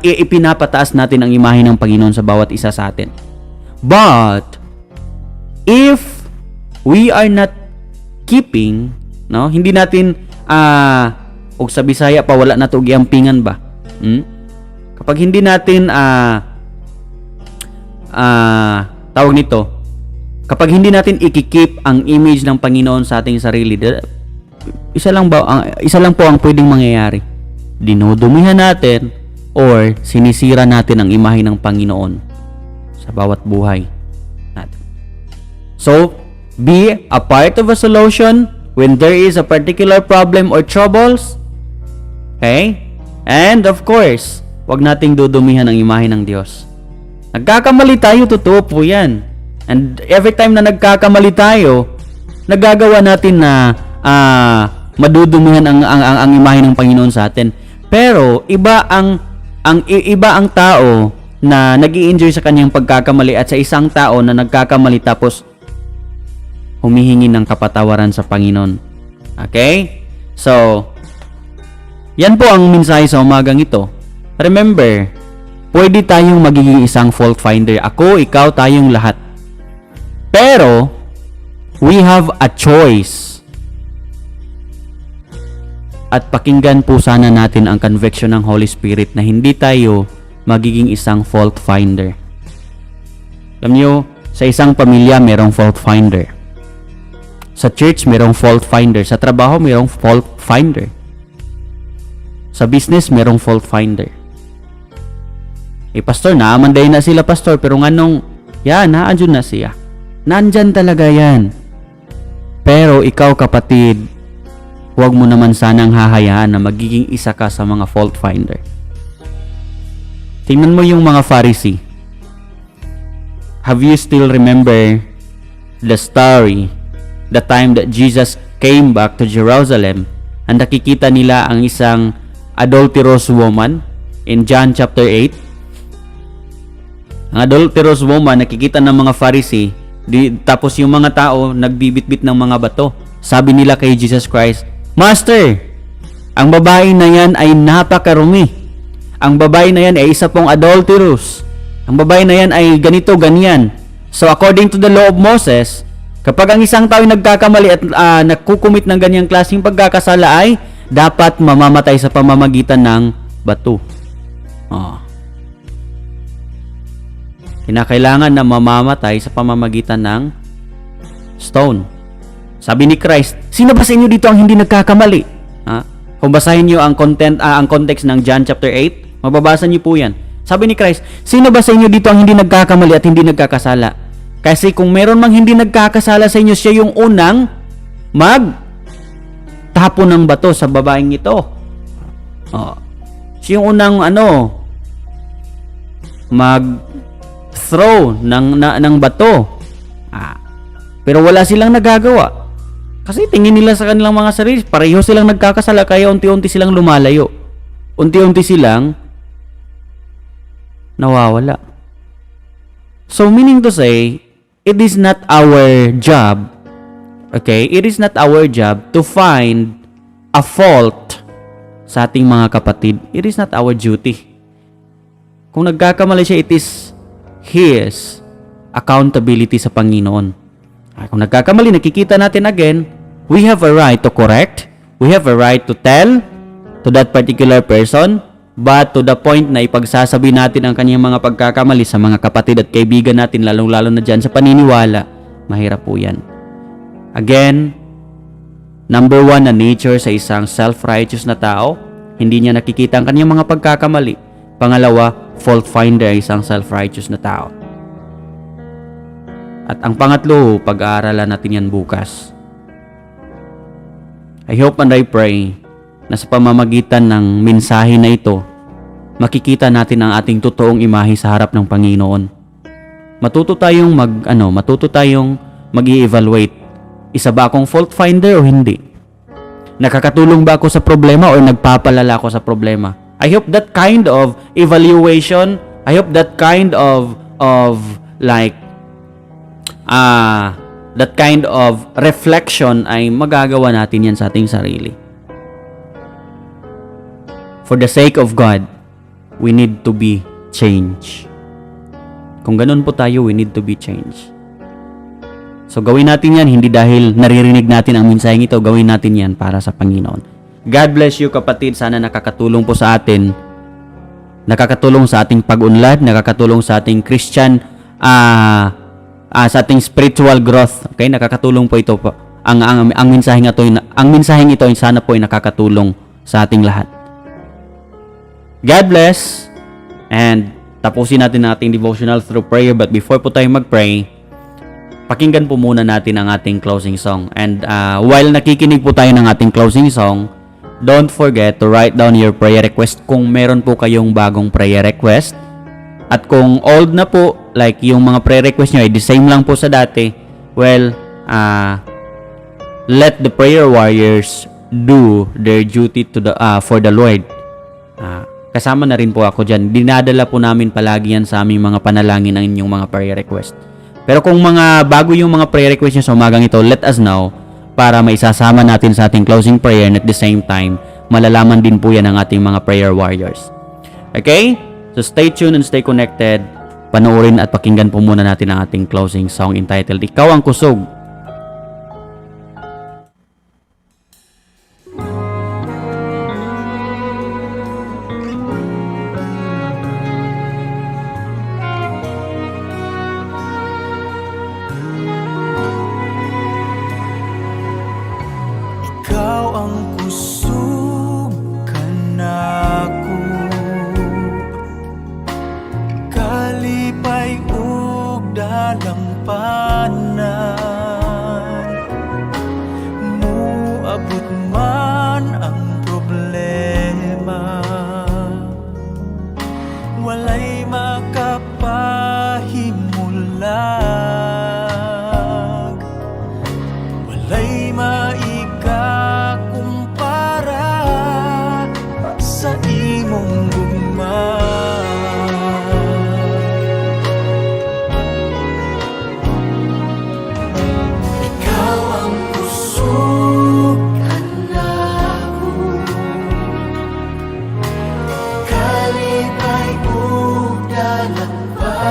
Ipinapataas natin ang imahe ng Panginoon sa bawat isa sa atin. But if we are not keeping, no, hindi natin og sa Bisaya pa wala na to giampingan ba? Kapag hindi natin tawag nito, kapag hindi natin ikikip ang image ng Panginoon sa ating sarili, isa lang po ang pwedeng mangyayari. Dinodumihan natin or sinisira natin ang imahe ng Panginoon sa bawat buhay natin. So, be a part of a solution when there is a particular problem or troubles. Okay? And of course, wag nating dudumihan ang imahe ng Diyos. Nagkakamali tayo, totoo po yan. And every time na nagkakamali tayo, nagagawa natin na madudumihan ang imahe ng Panginoon sa atin. Pero iba ang tao na nag-i-enjoy sa kanyang pagkakamali at sa isang tao na nagkakamali tapos humihingi ng kapatawaran sa Panginoon. Okay? So, yan po ang mensahe sa umagang ito. Remember, pwede tayong magiging isang fault finder. Ako, ikaw, tayong lahat. Pero, we have a choice. At pakinggan po sana natin ang conviction ng Holy Spirit na hindi tayo magiging isang fault finder. Alam nyo, sa isang pamilya, merong fault finder. Sa church, merong fault finder. Sa trabaho, merong fault finder. Sa business, merong fault finder. Pastor, naamanday na sila, pastor, pero naandyan na siya. Nandyan talaga yan. Pero ikaw, kapatid, huwag mo naman sanang hahayaan na magiging isa ka sa mga fault finder. Tingnan mo yung mga Pharisee. Have you still remember the story, the time that Jesus came back to Jerusalem and nakikita nila ang isang adulterous woman in John chapter 8? Ang adulterous woman nakikita ng mga Pharisee, tapos yung mga tao nagbibitbit ng mga bato. Sabi nila kay Jesus Christ, Master, ang babae na yan ay napakarumi. Ang babae na yan ay isa pong adulterous. Ang babae na yan ay ganito, ganyan. So according to the law of Moses, kapag ang isang tao ay nagkakamali at nagkukumit ng ganyang klaseng pagkakasala ay dapat mamamatay sa pamamagitan ng bato. Kinakailangan na mamamatay sa pamamagitan ng stone. Sabi ni Christ, sino ba sa inyo dito ang hindi nagkakamali? Kung basahin niyo ang context ng John chapter 8, mababasa niyo po yan. Sabi ni Christ, sino ba sa inyo dito ang hindi nagkakamali at hindi nagkakasala? Kasi kung meron mang hindi nagkakasala sa inyo, siya yung unang magtapon ng bato sa babaeng ito. Siya yung unang mag-throw ng bato. Pero wala silang nagagawa. Kasi tingin nila sa kanilang mga sarili, pareho silang nagkakasala kaya unti-unti silang lumalayo. Unti-unti silang nawawala. So meaning to say, it is not our job, okay? It is not our job to find a fault sa ating mga kapatid. It is not our duty. Kung nagkakamali siya, it is his accountability sa Panginoon. Kung nagkakamali, nakikita natin again, we have a right to correct. We have a right to tell to that particular person, but to the point na ipagsasabi natin ang kanyang mga pagkakamali sa mga kapatid at kaibigan natin, lalong-lalo na dyan sa paniniwala, mahirap po yan. Again, number one na nature sa isang self-righteous na tao, hindi niya nakikita ang kanyang mga pagkakamali. Pangalawa, fault finder ay isang self-righteous na tao. At ang pangatlo, pag-aaralan natin yan bukas. I hope and I pray na sa pamamagitan ng mensahe na ito, makikita natin ang ating totoong imahe sa harap ng Panginoon. Matuto tayong mag-i-evaluate. Isa ba akong fault finder o hindi? Nakakatulong ba ako sa problema o nagpapalala ako sa problema? I hope that kind of evaluation, I hope that kind of that kind of reflection ay magagawa natin yan sa ating sarili. For the sake of God, we need to be changed. Kung ganun po tayo, we need to be changed. So gawin natin yan, hindi dahil naririnig natin ang mensaheng ito, gawin natin yan para sa Panginoon. God bless you kapatid, sana nakakatulong po sa atin. Nakakatulong sa ating pag-unlad, nakakatulong sa ating Christian, sa ating spiritual growth. Okay, nakakatulong po ito po. Ang mensaheng ito ay sana po ay nakakatulong sa ating lahat. God bless, and tapusin natin ang ating devotional through prayer. But before po tayo mag-pray, pakinggan po muna natin ang ating closing song. And while nakikinig po tayo ng ating closing song, don't forget to write down your prayer request kung meron po kayong bagong prayer request. At kung old na po, like yung mga prayer request nyo ay the same lang po sa dati, well, let the prayer warriors do their duty for the Lord. Kasama na rin po ako dyan. Dinadala po namin palagi yan sa aming mga panalangin ng inyong mga prayer request. Pero kung bago yung mga prayer request nyo sa umagang ito, let us know para maisasama natin sa ating closing prayer, and at the same time, malalaman din po yan ng ating mga prayer warriors. Okay? So stay tuned and stay connected. Panoorin at pakinggan po muna natin ang ating closing song entitled, Ikaw ang Kusog. Ikaw ang kusog kanako, kalipay ug dalampanan. Muabot man ang problema, walay makapahimulag, walay maikakumpara sa imong gugma. Ikaw ang kusog kanako, kalipay ug dalampanan.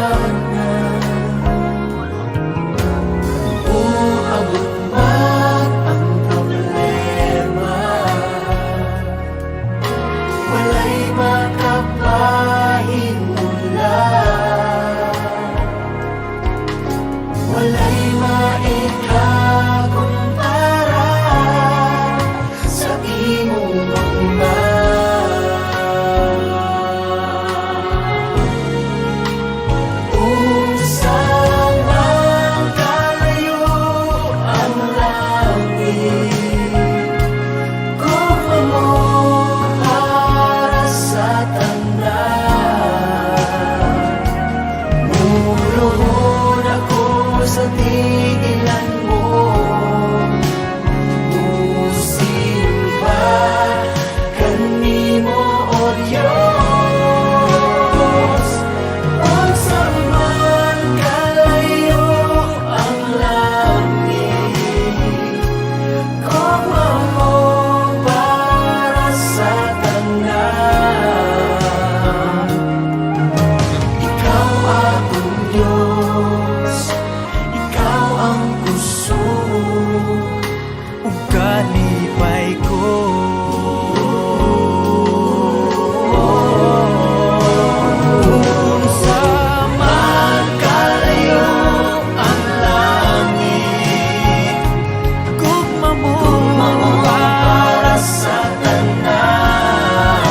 ug kalipay ko. Kung sa magkalayo ang langit, gugma mo para sa tanan.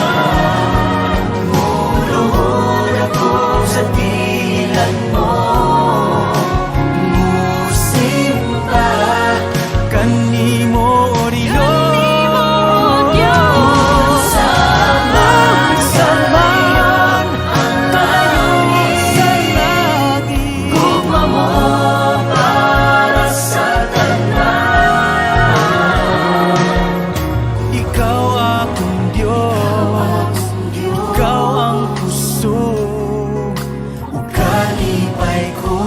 Luluhod ako sa tilan mo, musimba Kanimo o Diyos, Samayon ang langit, sa langit. gugma mo para sa tanan. Ikaw akong Diyos, ikaw ang kusog ug kalipay ko.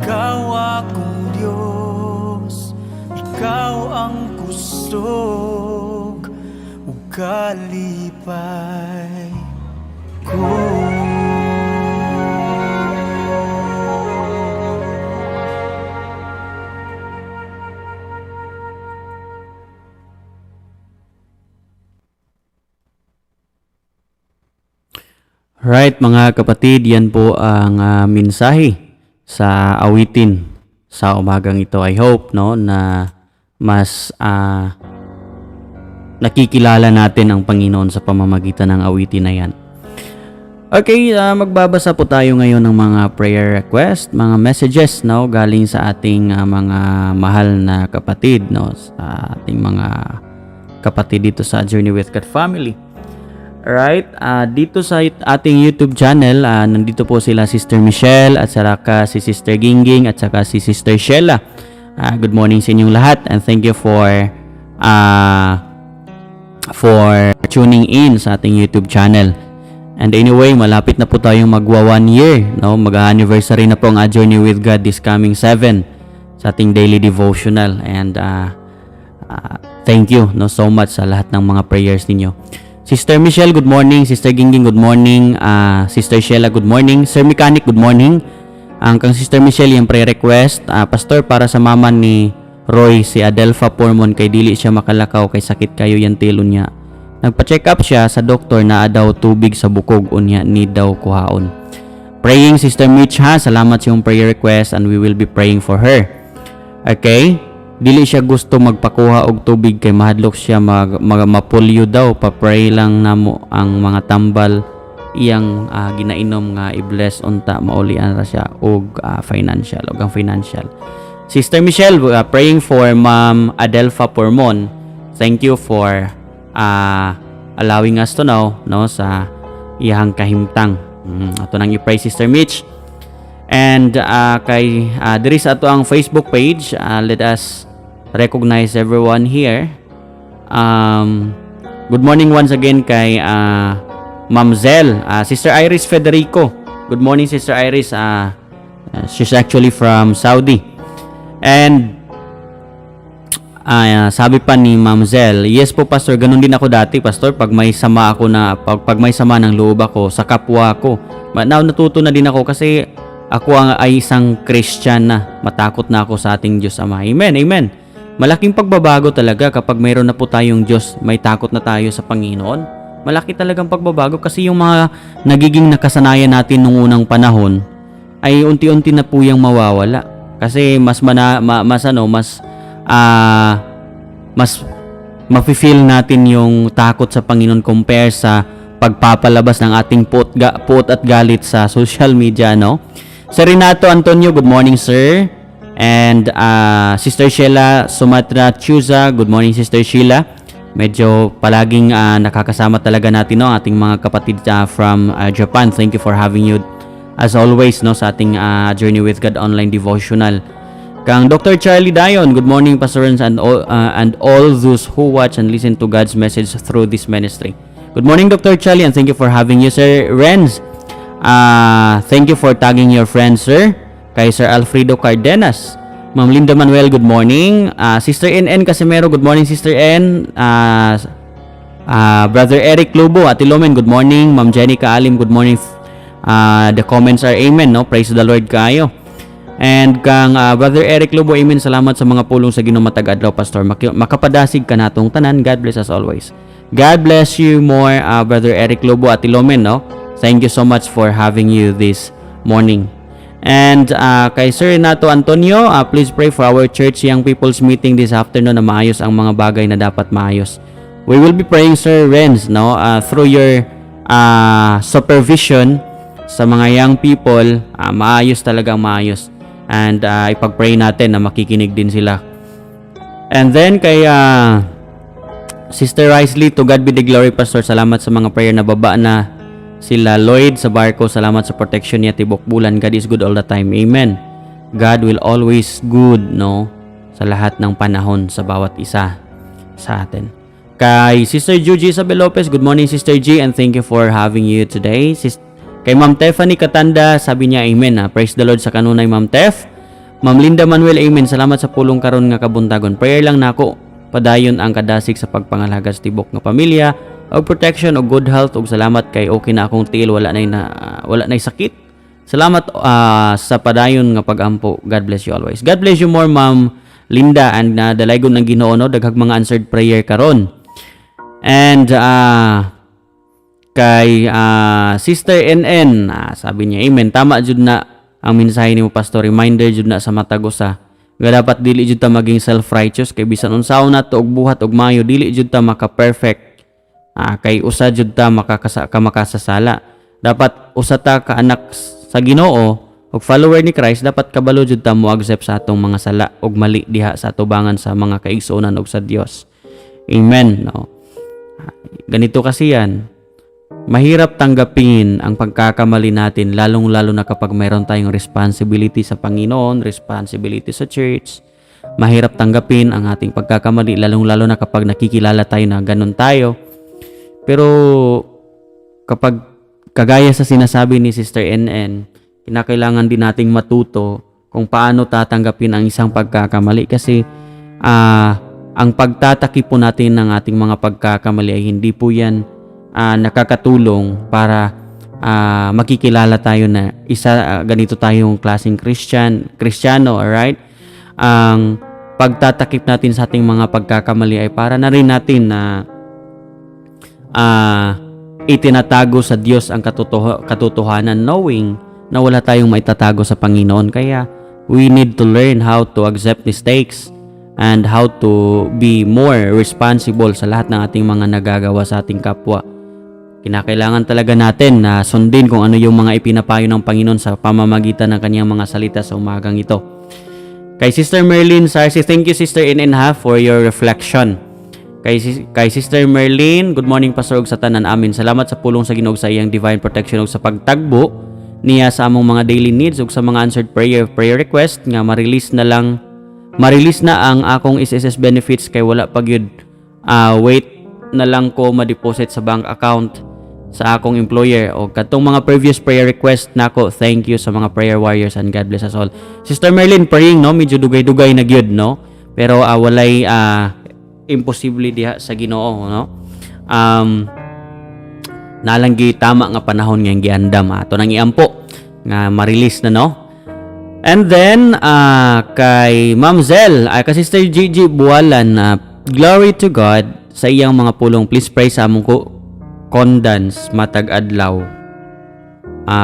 Ikaw akong Diyos, ikaw ang kusog ug kalipay ko. Right, mga kapatid, yan po ang mensahe sa awitin sa umagang ito. I hope no na mas nakikilala natin ang Panginoon sa pamamagitan ng awitin na yan. Okay, magbabasa po tayo ngayon ng mga prayer request, mga messages no galing sa ating mga mahal na kapatid no, sa ating mga kapatid dito sa Journey with God Family. Alright, dito sa ating YouTube channel, nandito po sila Sister Michelle at saka si Sister Gingging at saka si Sister Sheila. Good morning sa inyong lahat and thank you for tuning in sa ating YouTube channel. And anyway, malapit na po tayong magwa 1 year, no? Mag-anniversary na po ang Journey with God this coming 7 sa ating daily devotional and thank you no so much sa lahat ng mga prayers ninyo. Sister Michelle, good morning. Sister Gingging, good morning. Sister Sheila, good morning. Sir Mechanic, good morning. Ang kang Sister Michelle, yung prayer request, Pastor, para sa mama ni Roy, si Adelpha Pormon, kay dili siya makalakaw, kay sakit kayo yan tilo niya. Nagpa-check up siya sa doktor na daw tubig sa bukog, unya ni daw kuhaon. Praying, Sister Mitch ha, salamat sa yung prayer request and we will be praying for her. Okay? Dili siya gusto magpakuha og tubig kay mahadlok siya mapulyo daw. Pa-pray lang namo ang mga tambal iyang ginainom nga i-bless unta maulian ra siya og financial og ang financial. Sister Michelle, praying for Ma'am Adelpha Pormon. Thank you for allowing us to know no sa iyang kahimtang. Ato nang i-pray Sister Mitch. And kay diri sa ato ang Facebook page, let us recognize everyone here. Good morning once again kay Ma'am Zel, Sister Iris Federico. Good morning Sister Iris. She's actually from Saudi. And sabi pa ni Ma'am Zel, yes po Pastor, ganun din ako dati Pastor, pag may sama ako na pag may sama ng loob ako sa kapwa ko. Now natuto na din ako kasi ako ay isang Christian na, matakot na ako sa ating Diyos Ama. Amen, amen. Malaking pagbabago talaga kapag mayroon na po tayong Diyos, may takot na tayo sa Panginoon. Malaki talagang pagbabago kasi yung mga nagiging nakasanayan natin nung unang panahon ay unti-unti na po yung mawawala. Kasi mas mafe-feel natin yung takot sa Panginoon compare sa pagpapalabas ng ating puot at galit sa social media, no? Sir Renato Antonio, good morning sir. And Sister Sheila Sumatra Chuza, good morning Sister Sheila. Medyo palaging nakakasama talaga natin no ating mga kapatid from Japan. Thank you for having you as always no sa ating Journey with God online devotional. Kang Dr. Charlie Dayon, good morning Pastor and all those who watch and listen to God's message through this ministry. Good morning Dr. Charlie and thank you for having you Sir Renz. Thank you for tagging your friends sir. Kay Sir Alfredo Cardenas. Ma'am Linda Manuel, good morning. Sister NN Casimero, good morning Sister N. Brother Eric Lobo, Ate Lomen, good morning. Ma'am Jenny Kaalim, good morning. The comments are amen, no? Praise the Lord kayo. And kang Brother Eric Lobo, amen. Salamat sa mga pulong sa Ginoo matag adlaw, Pastor. Makapadasig ka natong tanan. God bless as always. God bless you more, Brother Eric Lobo at Ilomen, no? Thank you so much for having you this morning. And kay Sir Renato Antonio, please pray for our church young people's meeting this afternoon na maayos ang mga bagay na dapat maayos. We will be praying, Sir Renz, no? Through your supervision sa mga young people, maayos talagang maayos. And ipag-pray natin na makikinig din sila. And then kay Sister Risley, to God be the glory, Pastor. Salamat sa mga prayer na baba na sila Lloyd sa barko. Salamat sa protection niya tibok bulan. God is good all the time. Amen. God will always good, no? Sa lahat ng panahon sa bawat isa sa atin. Kay Sister Juji Isabel Lopez, good morning Sister G, and thank you for having you today. Kay Ma'am Tiffany Katanda, sabi niya amen. Praise the Lord sa kanunay Ma'am Tef. Ma'am Linda Manuel, amen. Salamat sa pulong karon nga kabuntagon. Prayer lang nako, padayon ang kadasig sa pagpangalaga sa tibok nga pamilya, og protection og good health, og salamat kay okay na akong tiil, wala nay sakit. Salamat sa padayon nga pagampo. God bless you always. God bless you more, Ma'am Linda, and dalaygon ng Ginoo, no? Daghang mga answered prayer karon. And kay Sister NN, sabi niya amen, tama jud na ang mensahe nimo, Pastor. Reminder jud na sa matag usa nga dapat dili jud ta maging self-righteous, kay bisan unsaon nato og buhat og maayo, dili jud ta maka-perfect. Kay usa jud ta makasasala. Dapat usa ta ka anak sa Ginoo og follower ni Christ, dapat kabalo jud ta mo accept sa atong mga sala og mali diha sa atubangan sa mga kaigsuonan og sa Dios. Amen, no? Ganito kasi yan. Mahirap tanggapin ang pagkakamali natin, lalong-lalo na kapag mayroon tayong responsibility sa Panginoon, responsibility sa church. Mahirap tanggapin ang ating pagkakamali, lalong-lalo na kapag nakikilala tayo na ganun tayo. Pero kapag kagaya sa sinasabi ni Sister NN, kinakailangan din nating matuto kung paano tatanggapin ang isang pagkakamali, kasi ang pagtataki po natin ng ating mga pagkakamali ay hindi po yan nakakatulong para makikilala tayo na ganito tayong klaseng Kristiyano, alright? Ang pagtatakip natin sa ating mga pagkakamali ay para na rin natin na itinatago sa Diyos ang katotohanan, knowing na wala tayong maitatago sa Panginoon. Kaya we need to learn how to accept mistakes and how to be more responsible sa lahat ng ating mga nagagawa sa ating kapwa. Kinakailangan talaga natin na sundin kung ano yung mga ipinapayo ng Panginoon sa pamamagitan ng kanyang mga salita sa umagang ito. Kay Sister Merlin Sarsi, thank you Sister Inenha for your reflection. Kay Sister Merlin, good morning Pastor ug sa tanan amin. Salamat sa pulong sa Ginoo sa iyang divine protection ug sa pagtagbo niya sa among mga daily needs ug sa mga answered prayer request nga ma-release na ang akong SSS benefits, kay wala pa gyud wait na lang ko ma-deposit sa bank account sa akong employer. O katong mga previous prayer request nako, thank you sa mga prayer warriors, and God bless us all. Sister Merlin, praying, no, medyo dugay-dugay na gyud, no, pero walay imposible diha sa Ginoo, no. Nalanggi tama nga panahon nga giandam ato nang iampo nga ma-release na, no. And then kay Ma'am Zel, kay Sister Gigi Buwalan, glory to God sa iyang mga pulong. Please pray sa among condans matag adlaw,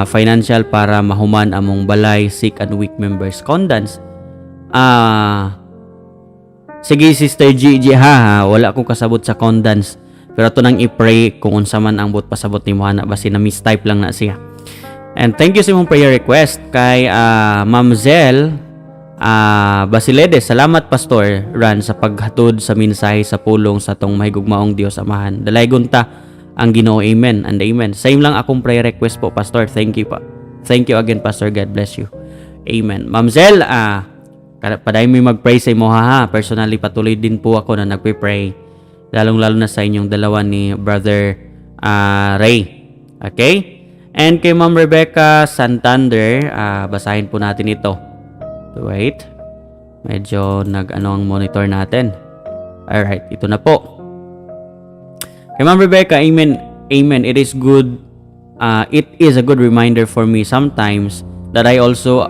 financial para mahuman among balay, sick and weak members. Condans, sige Sister Gigi, wala ko kasabot sa condans, pero ito nang i-pray kung unsa man ang but pasabot ni Mohana, basi na mistype lang na siya. And thank you sa imong prayer request kay Ma'am Zel Basiledes. Salamat Pastor Ran sa paghatod sa mensahe sa pulong sa tong mahigugmaong Dios Amahan. Dalaygon ta ang Ginoo. Amen and amen. Same lang akong prayer request po, Pastor. Thank you pa. Thank you again, Pastor. God bless you. Amen. Ma'am Zel, paday mo mag-pray sa imo, personally patuloy din po ako na nagpe-pray, lalong-lalo na sa inyong dalawa ni Brother Ray. Okay? And kay Ma'am Rebecca Santander, basahin po natin ito. Wait. Medyo ang monitor natin. Alright, ito na po. Kay Ma'am Rebecca, amen. Amen. It is good it is a good reminder for me sometimes that I also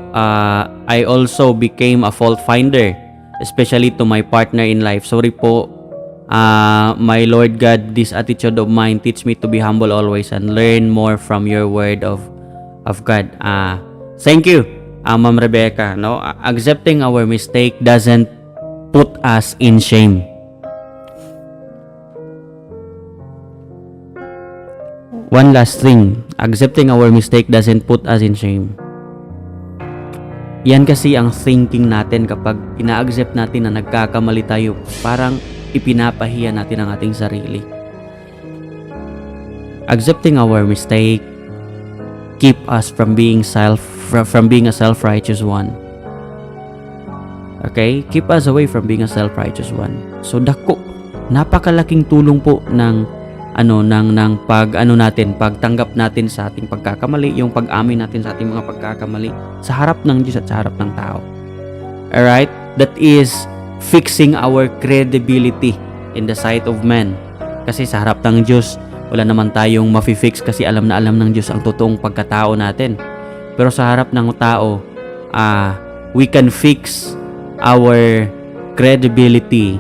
became a fault finder, especially to my partner in life. Sorry po, my Lord God, this attitude of mine teach me to be humble always and learn more from your word of God. Thank you, Ma'am Rebecca. No, accepting our mistake doesn't put us in shame. One last thing, accepting our mistake doesn't put us in shame. Yan kasi ang thinking natin kapag ina-accept natin na nagkakamali tayo. Parang ipinapahiya natin ang ating sarili. Accepting our mistake keep us from being a self-righteous one. Okay? Keep us away from being a self-righteous one. So dako, napakalaking tulong po ng pagtanggap natin sa ating pagkakamali, yung pag-amin natin sa ating mga pagkakamali sa harap ng Diyos at sa harap ng tao. Alright? That is fixing our credibility in the sight of men. Kasi sa harap ng Diyos, wala naman tayong mafi-fix kasi alam na alam ng Diyos ang totoong pagkatao natin. Pero sa harap ng tao, we can fix our credibility.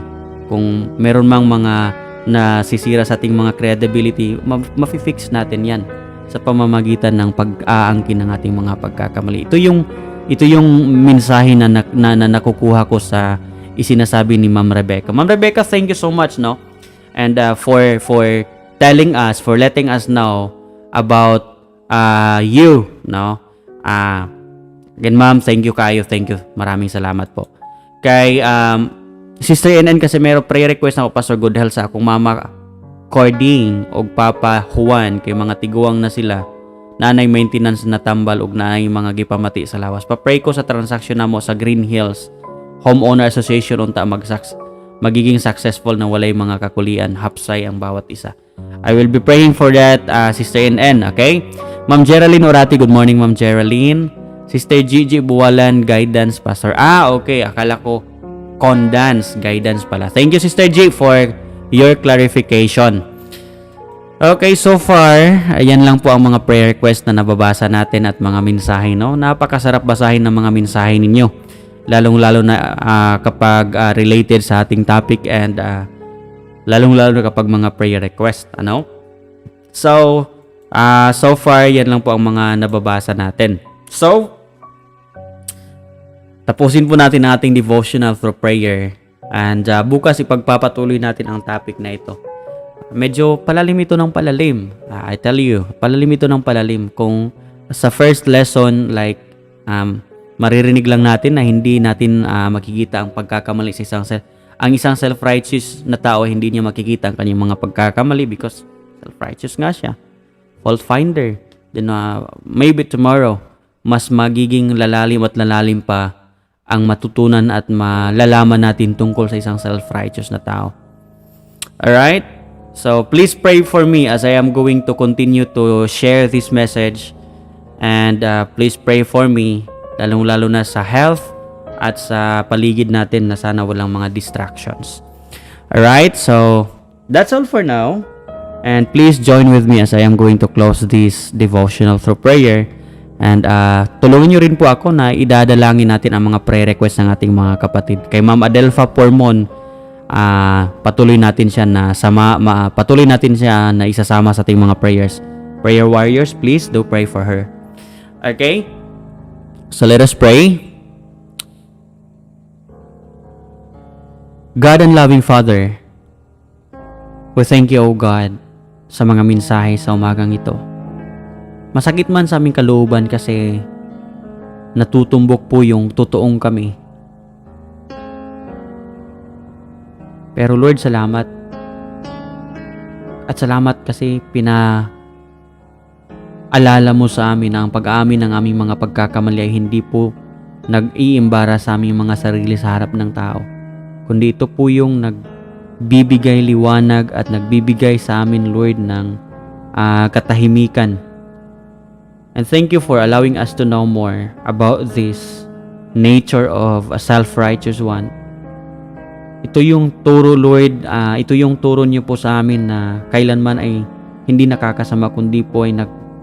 Kung meron mang mga nasisira sa ating mga credibility, mafi-fix natin yan sa pamamagitan ng pag-aangkin ng ating mga pagkakamali. Ito yung mensahe na nakukuha ko sa isinasabi ni Ma'am Rebecca. Ma'am Rebecca, thank you so much, no? And for telling us, for letting us know about you, no? Again, Ma'am, thank you kayo. Thank you. Maraming salamat po. Kay Sister NN kasi mayroong prayer request na ako, Pastor Good Health, sa akong mama Cording o Papa Juan, kay mga tiguang na sila, nanay maintenance na tambal ug naay mga gipamati sa lawas. Pa-pray ko sa transaction namo sa Green Hills Homeowner Association unta magiging successful na walay mga kakulian, hapsay ang bawat isa. I will be praying for that, Sister NN, okay? Ma'am Geraldine Orati, good morning Ma'am Geraldine. Sister Gigi Buwalan, guidance pastor. Okay, akala ko Condance guidance pala. Thank you Sister G for your clarification. Okay, so far, ayan lang po ang mga prayer request na nababasa natin at mga mensahe, no? Napakasarap basahin ng mga mensahe ninyo. Lalong-lalo na kapag related sa ating topic and lalong-lalo na kapag mga prayer request, ano? So far, yan lang po ang mga nababasa natin. So, tapusin po natin ang ating devotional through prayer. And bukas ipagpapatuloy natin ang topic na ito. Medyo palalim ito ng palalim. I tell you, palalim ito ng palalim. Kung sa first lesson, like, maririnig lang natin na hindi natin makikita ang pagkakamali sa isang self-righteous na tao, hindi niya makikita ang kanyang mga pagkakamali because self-righteous nga siya. Fault finder. Then maybe tomorrow, mas magiging lalalim at lalalim pa ang matutunan at malalaman natin tungkol sa isang self-righteous na tao. Alright? So, please pray for me as I am going to continue to share this message. And please pray for me, lalong-lalo na sa health at sa paligid natin na sana walang mga distractions. Alright? So, that's all for now. And please join with me as I am going to close this devotional through prayer. And tulungan nyo rin po ako na idadalangin natin ang mga prayer request ng ating mga kapatid. Kay Ma'am Adelpha Pormon, patuloy natin siya na isasama sa ating mga prayers. Prayer warriors, please do pray for her. Okay? So let us pray. God and loving Father, we thank you, O God, sa mga mensahe sa umagang ito. Masakit man sa aming kalooban kasi natutumbok po yung totoong kami. Pero Lord, salamat. At salamat kasi alala mo sa amin na ang pag-aamin ng aming mga pagkakamali ay hindi po nag-iimbara sa aming mga sarili sa harap ng tao. Kundi ito po yung nagbibigay liwanag at nagbibigay sa amin, Lord, ng katahimikan. And thank you for allowing us to know more about this nature of a self-righteous one. Ito yung turo, Lord, ito yung turo niyo po sa amin na kailanman ay hindi nakakasama kundi po ay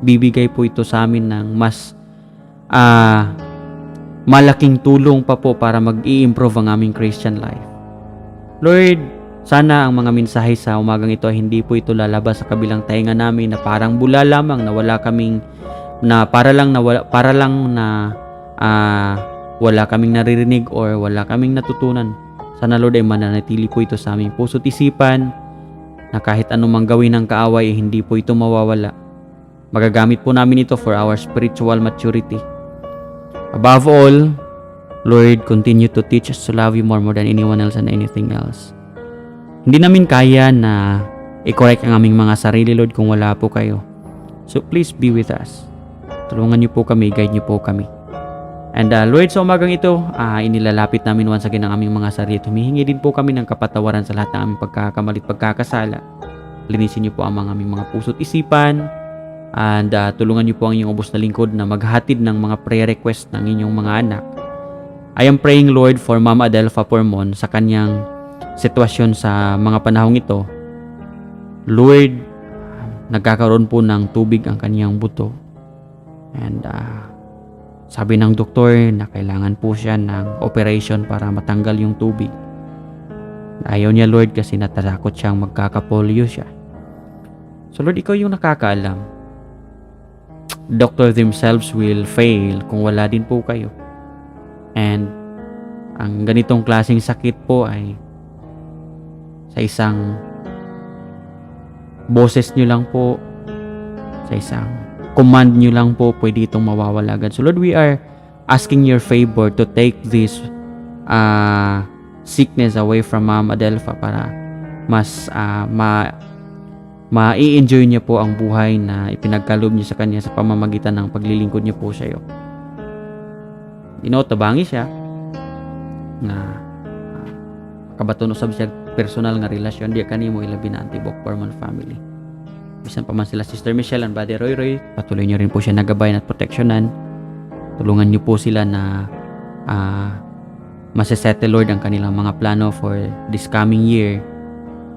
bibigay po ito sa amin ng mas malaking tulong pa po para mag-i-improve ang aming Christian life. Lord, sana ang mga mensahe sa umagang ito ay hindi po ito lalabas sa kabilang tainga namin na parang bula lamang na wala kaming wala kaming naririnig or wala kaming natutunan. Sana Lord ay mananatili po ito sa aming puso't isipan na kahit anumang gawin ng kaaway ay hindi po ito mawawala. Magagamit po namin ito for our spiritual maturity. Above all, Lord, continue to teach us to love you more than anyone else and anything else. Hindi namin kaya na i-correct ang aming mga sarili, Lord, kung wala po kayo. So please be with us. Tulungan niyo po kami, guide niyo po kami. And Lord, sa umagang ito, inilalapit namin once again ang aming mga sarili. Humihingi din po kami ng kapatawaran sa lahat ng aming pagkakamali at pagkakasala. Linisin niyo po ang aming mga puso't isipan. And tulungan niyo po ang inyong ubos na lingkod na maghatid ng mga prayer request ng inyong mga anak. I am praying, Lord, for Ma'am Adelfa Pormon sa kanyang sitwasyon sa mga panahong ito. Lord, nagkakaroon po ng tubig ang kanyang buto. And sabi ng doktor na kailangan po siya ng operation para matanggal yung tubig. Ayaw niya, Lord, kasi natatakot siyang magkakapolio siya. So Lord, ikaw yung nakakaalam. Doctors themselves will fail kung wala din po kayo. And ang ganitong klaseng sakit po ay sa isang boses nyo lang po, sa isang command nyo lang po, pwede itong mawawala agad. So Lord, we are asking your favor to take this sickness away from Ma'am Adelfa para mas ma-i-enjoy niya po ang buhay na ipinagkaloob niyo sa kanya sa pamamagitan ng paglilingkod niyo po sa iyo. Tabangi siya na kabaton usab siya personal nga relasyon di kanimo ilabi na Antibok Pormon family. Bisan pa man sila Sister Michelle and Buddy Roy, patuloy niyo rin po siya nagabayan at proteksyonan. Tulungan niyo po sila na masesettle, Lord, ang kanilang mga plano for this coming year.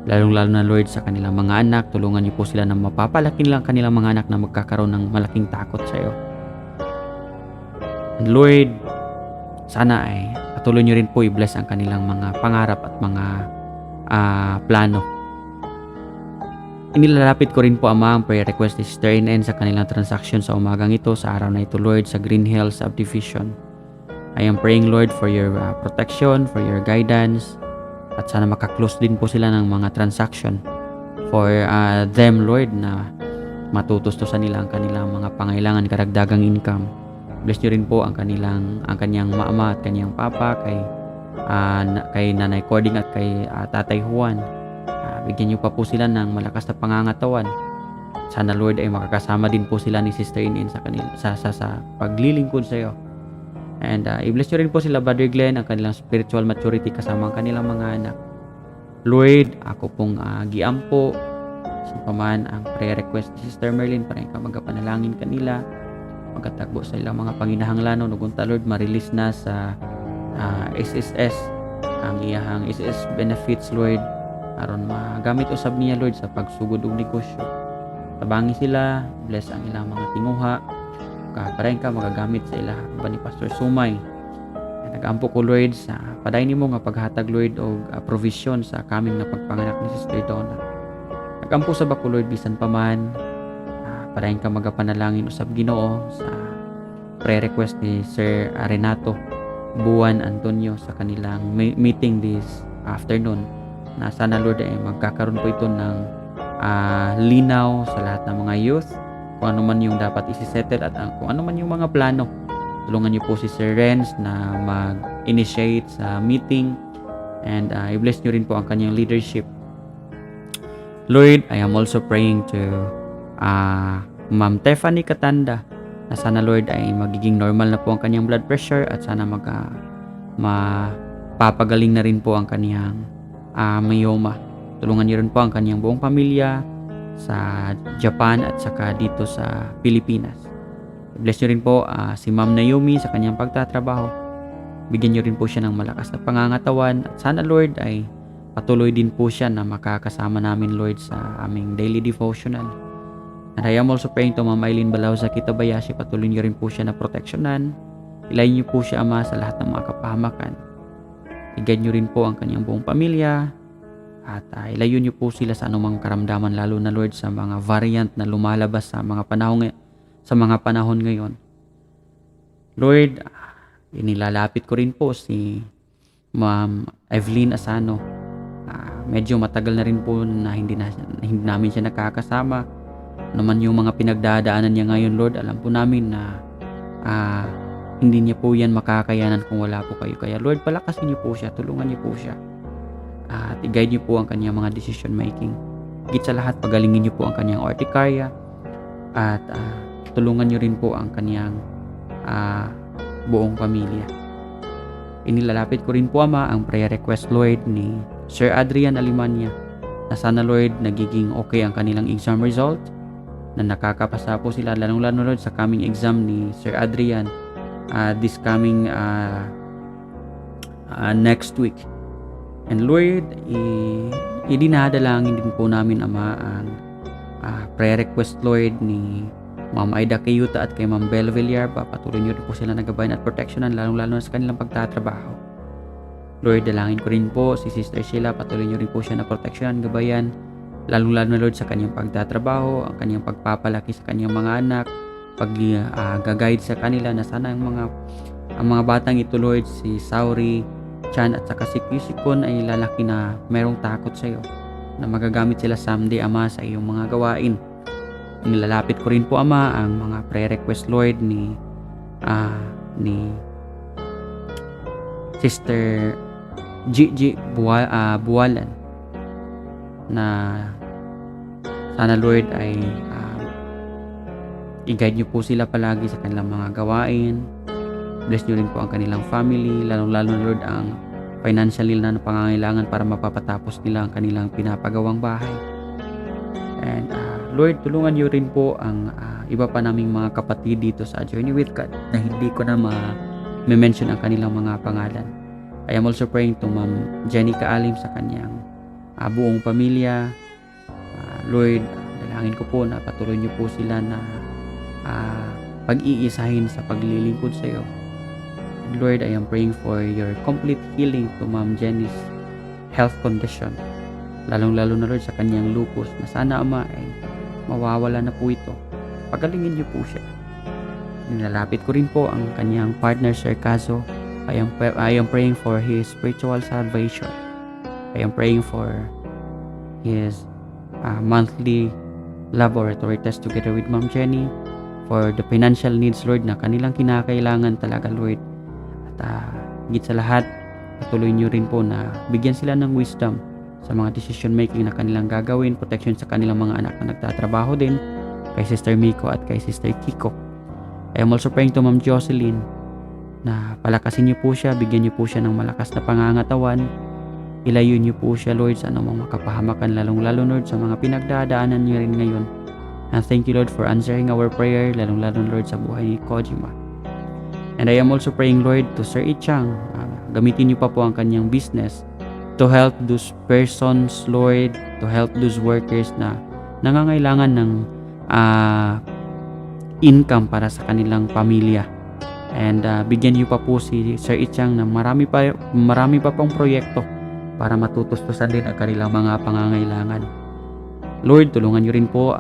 Lalong-lalo na, Lord, sa kanilang mga anak. Tulungan niyo po sila na mapapalaki nilang kanilang mga anak na magkakaroon ng malaking takot sa iyo. And Lord, sana ay patuloy niyo rin po i-bless ang kanilang mga pangarap at mga plano. Inilalapit ko rin po ang prayer request ni Sister NN sa kanilang transaction sa umagang ito, sa araw na ito, Lord, sa Green Hills Subdivision. I am praying, Lord, for your protection, for your guidance, at sana makaklose din po sila ng mga transaction for them, Lord, na matutustusan nila ang kanilang mga pangailangan, karagdagang income. Bless niyo rin po ang kanyang mama at kanyang papa, kay Nanay Cording at kay Tatay Juan. Bigyan niyo pa po sila ng malakas na pangangatawan. Sana, Lord, ay makakasama din po sila ni Sister Inin sa paglilingkod sa iyo. And i-bless niyo rin po sila, Brother Glenn, ang kanilang spiritual maturity kasama ang kanilang mga anak. Lord, ako pong giampo sa paman ang prayer request ni Sister Merlin para ka magapanalangin kanila, magkatagbo sa ilang mga panginahanglanon. Ugunta, Lord, ma-release na sa SSS ang iyahang SSS benefits, Lord, aron magamit usab niya, Lord, sa pagsugod og negosyo. Tabangi sila, bless ang ilang mga tinguha, parang ka magagamit sa ilang ba ni Pastor Sumay. Nagampo ko, Lord, sa paday nimo nga paghatag, Lord, og provision sa kaming na pagpanganak ni Sister Donna. Nagampo sa bako, Lord, bisan pa man paday ka magapanalangin usab Ginoo sa prayer request ni Sir Renato Buwan Antonio sa kanilang meeting this afternoon, na sana, Lord, ay magkakaroon po ito ng linaw sa lahat ng mga youth, kung ano man yung dapat isi-settle at kung ano man yung mga plano. Tulungan niyo po si Sir Renz na mag-initiate sa meeting, and i-bless niyo rin po ang kanyang leadership. Lord, I am also praying to Ma'am Tiffany Katanda na sana, Lord, ay magiging normal na po ang kanyang blood pressure at sana mapapagaling na rin po ang kanyang myoma. Tulungan niyo rin po ang kanyang buong pamilya sa Japan at saka dito sa Pilipinas. Bless niyo rin po si Ma'am Naomi sa kanyang pagtatrabaho. Bigyan niyo rin po siya ng malakas na pangangatawan at sana, Lord, ay patuloy din po siya na makakasama namin, Lord, sa aming daily devotional. And I am also praying to Ma'am Eileen Balao sa Kitabayashi, patuloy niyo rin po siya na proteksyonan. Ilayin niyo po siya, Ama, sa lahat ng mga kapahamakan. I-guide niyo rin po ang kanyang buong pamilya. At ilayo niyo po sila sa anumang karamdaman, lalo na Lord sa mga variant na lumalabas sa mga panahon ngayon. Lord, inilalapit ko rin po si Ma'am Evelyn Asano. Medyo matagal na rin po na hindi namin siya nakakasama. Naman yung mga pinagdadaanan niya ngayon, Lord, alam po namin na hindi niya po yan makakayanan kung wala po kayo. Kaya Lord, palakasin niyo po siya, tulungan niyo po siya. At i-guide niyo po ang kanyang mga decision making. Higit sa lahat, pagalingin niyo po ang kanyang urticaria. At tulungan niyo rin po ang kanyang buong pamilya. Inilalapit ko rin po, Ama, ang prayer request, Lord, ni Sir Adrian Alimanya, na sana, Lord, nagiging okay ang kanilang exam result, na nakakapasa po sila, lalong-lalo, Lord, sa coming exam ni Sir Adrian this coming next week. And Lord, idinadalangin din po namin, Ama, ang prayer request, Lord, ni Ma'am Aida Kayuta at kay Ma'am Bel Villar. Patuloy niyo rin po sila na gabayan at proteksyonan, lalong-lalo na sa kanilang pagtatrabaho. Lord, dalangin ko rin po si Sister Sheila, patuloy niyo rin po siya na proteksyonan, gabayan, lalong-lalo na, Lord, sa kanyang pagtatrabaho, ang kanyang pagpapalaki sa kanyang mga anak, pag-guide sa kanila, na sana ang mga batang ito, Lord, si Sauri, Chan at saka si Kusikon, ay lalaki na merong takot sa iyo, na magagamit sila someday, Ama, sa iyong mga gawain. Nilalapit ko rin po, Ama, ang mga prayer request, Lord, ni Sister Gigi Buwalan, na sana, Lord, ay i-guide niyo po sila palagi sa kanilang mga gawain. Bless niyo rin po ang kanilang family, lalong-lalo na, Lord, ang financially na pangangailangan para mapapatapos nila ang kanilang pinapagawang bahay. And Lord, tulungan niyo rin po ang iba pa naming mga kapatid dito sa Journey with God na hindi ko na ma-mention ang kanilang mga pangalan. I am also praying to Ma'am Jenny Kaalim sa kanyang buong pamilya. Lord, dalangin ko po na patuloy niyo po sila na pag-iisahin sa paglilingkod sa iyo. And Lord, I am praying for your complete healing to Ma'am Jenny's health condition, lalong-lalo na, Lord, sa kanyang lupus, na sana, Ama, ay mawawala na po ito. Pagalingin niyo po siya. Nilalapit ko rin po ang kanyang partner, Sir Caso. I am praying for his spiritual salvation. I am praying for his monthly laboratory test together with Ma'am Jenny, for the financial needs, Lord, na kanilang kinakailangan talaga, Lord. At higit sa lahat, patuloy niyo rin po na bigyan sila ng wisdom sa mga decision making na kanilang gagawin, protection sa kanilang mga anak na nagtatrabaho din, kay Sister Miko at kay Sister Kiko. I am also praying to Ma'am Jocelyn na palakasin niyo po siya, bigyan niyo po siya ng malakas na pangangatawan, ilayo niyo po siya, Lord, sa anumang makapahamakan, lalong-lalo, Lord, sa mga pinagdadaanan niyo rin ngayon. And thank you, Lord, for answering our prayer, lalong-lalo, Lord, sa buhay ni Kojima. And I am also praying, Lord, to Sir Ichang, gamitin niyo pa po ang kanyang business to help those persons, Lord, to help those workers na nangangailangan ng income para sa kanilang pamilya. And bigyan niyo pa po si Sir Ichang ng marami pa pong proyekto para matutustusan din ang kanilang mga pangangailangan. Lord, tulungan niyo rin po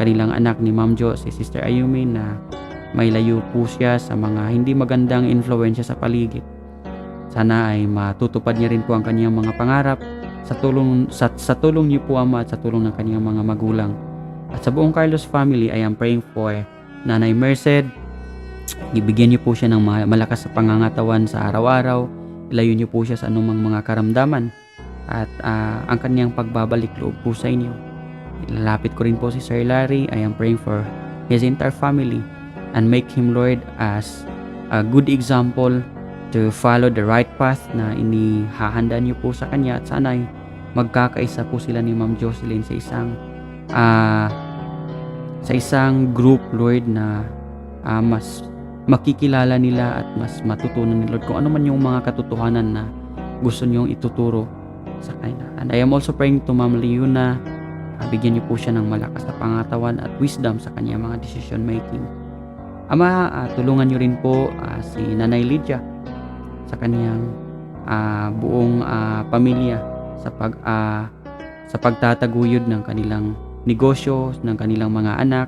kanilang anak ni Ma'am Jo, si Sister Ayumi, na may layo po siya sa mga hindi magandang influensya sa paligid. Sana ay matutupad niya rin po ang kanyang mga pangarap sa tulong niyo po, Ama, at sa tulong ng kanyang mga magulang. At sa buong Carlos family, I am praying for Nanay Merced. Ibigyan niyo po siya ng malakas sa pangangatawan sa araw-araw. Ilayo niyo po siya sa anumang mga karamdaman. At ang kanyang pagbabalik loob po sa inyo. Ilalapit ko rin po si Sir Larry. I am praying for his entire family and make him, Lord, as a good example to follow the right path na inihahanda niyo po sa kanya. At sana ay magkakaisa po sila ni Ma'am Jocelyn sa isang group, Lord, na mas makikilala nila at mas matutunan ni Lord kung ano man yung mga katotohanan na gusto niyong ituturo sa kanila. And I am also praying to Ma'am Leona bigyan niyo po siya ng malakas na pangatawan at wisdom sa kanyang mga decision making. Ama, tulungan niyo rin po si Nanay Lydia sa kanyang buong pamilya sa pagtataguyod ng kanilang negosyo, ng kanilang mga anak,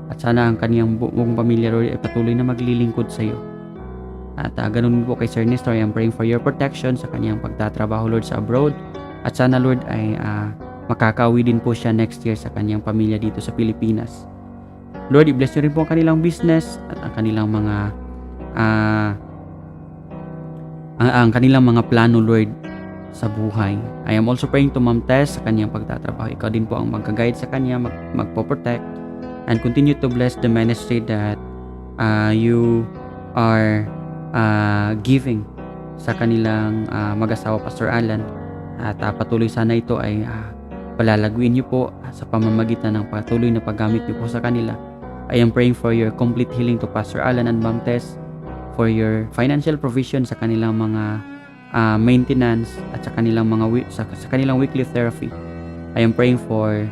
at sana ang kaniyang buong pamilya, Lord, ay patuloy na maglilingkod sa iyo. At ganun po kay Sir Nestor, I am praying for your protection sa kaniyang pagtatrabaho, Lord, sa abroad. At sana, Lord, ay makakauwi din po siya next year sa kaniyang pamilya dito sa Pilipinas. Lord, i-bless niyo rin po ang kanilang business at ang kanilang mga ang kanilang mga plano, Lord, sa buhay. I am also praying to Ma'am Tess sa kaniyang pagtatrabaho. Ikaw din po ang mag-guide sa kanya, magpo-protect, and continue to bless the ministry that you are giving sa kanilang mag-asawa, Pastor Alan. At patuloy sana ito ay palalaguin niyo po sa pamamagitan ng patuloy na paggamit niyo po sa kanila. I am praying for your complete healing to Pastor Alan and Ma'am Tess, for your financial provision sa kanilang mga maintenance at sa kanilang sa kanilang weekly therapy. I am praying for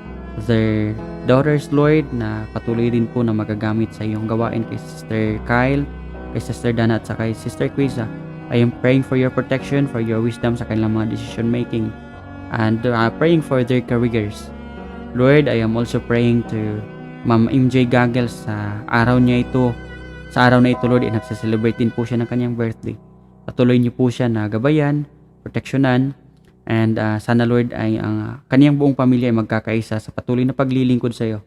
their daughters, Lord, na patuloy din po na magagamit sa iyong gawain, kay Sister Kyle, kay Sister Dana at sa kay Sister Quiza. I am praying for your protection, for your wisdom sa kanilang mga decision making, and praying for their careers. Lord, I am also praying to Ma'am MJ Gagels sa araw niya ito. Sa araw na ito, Lord, nagse-celebrate din po siya ng kanyang birthday. Patuloy niyo po siya na gabayan, proteksyonan, and sana, Lord, ay ang kaniyang buong pamilya ay magkakaisa sa patuloy na paglilingkod sa iyo.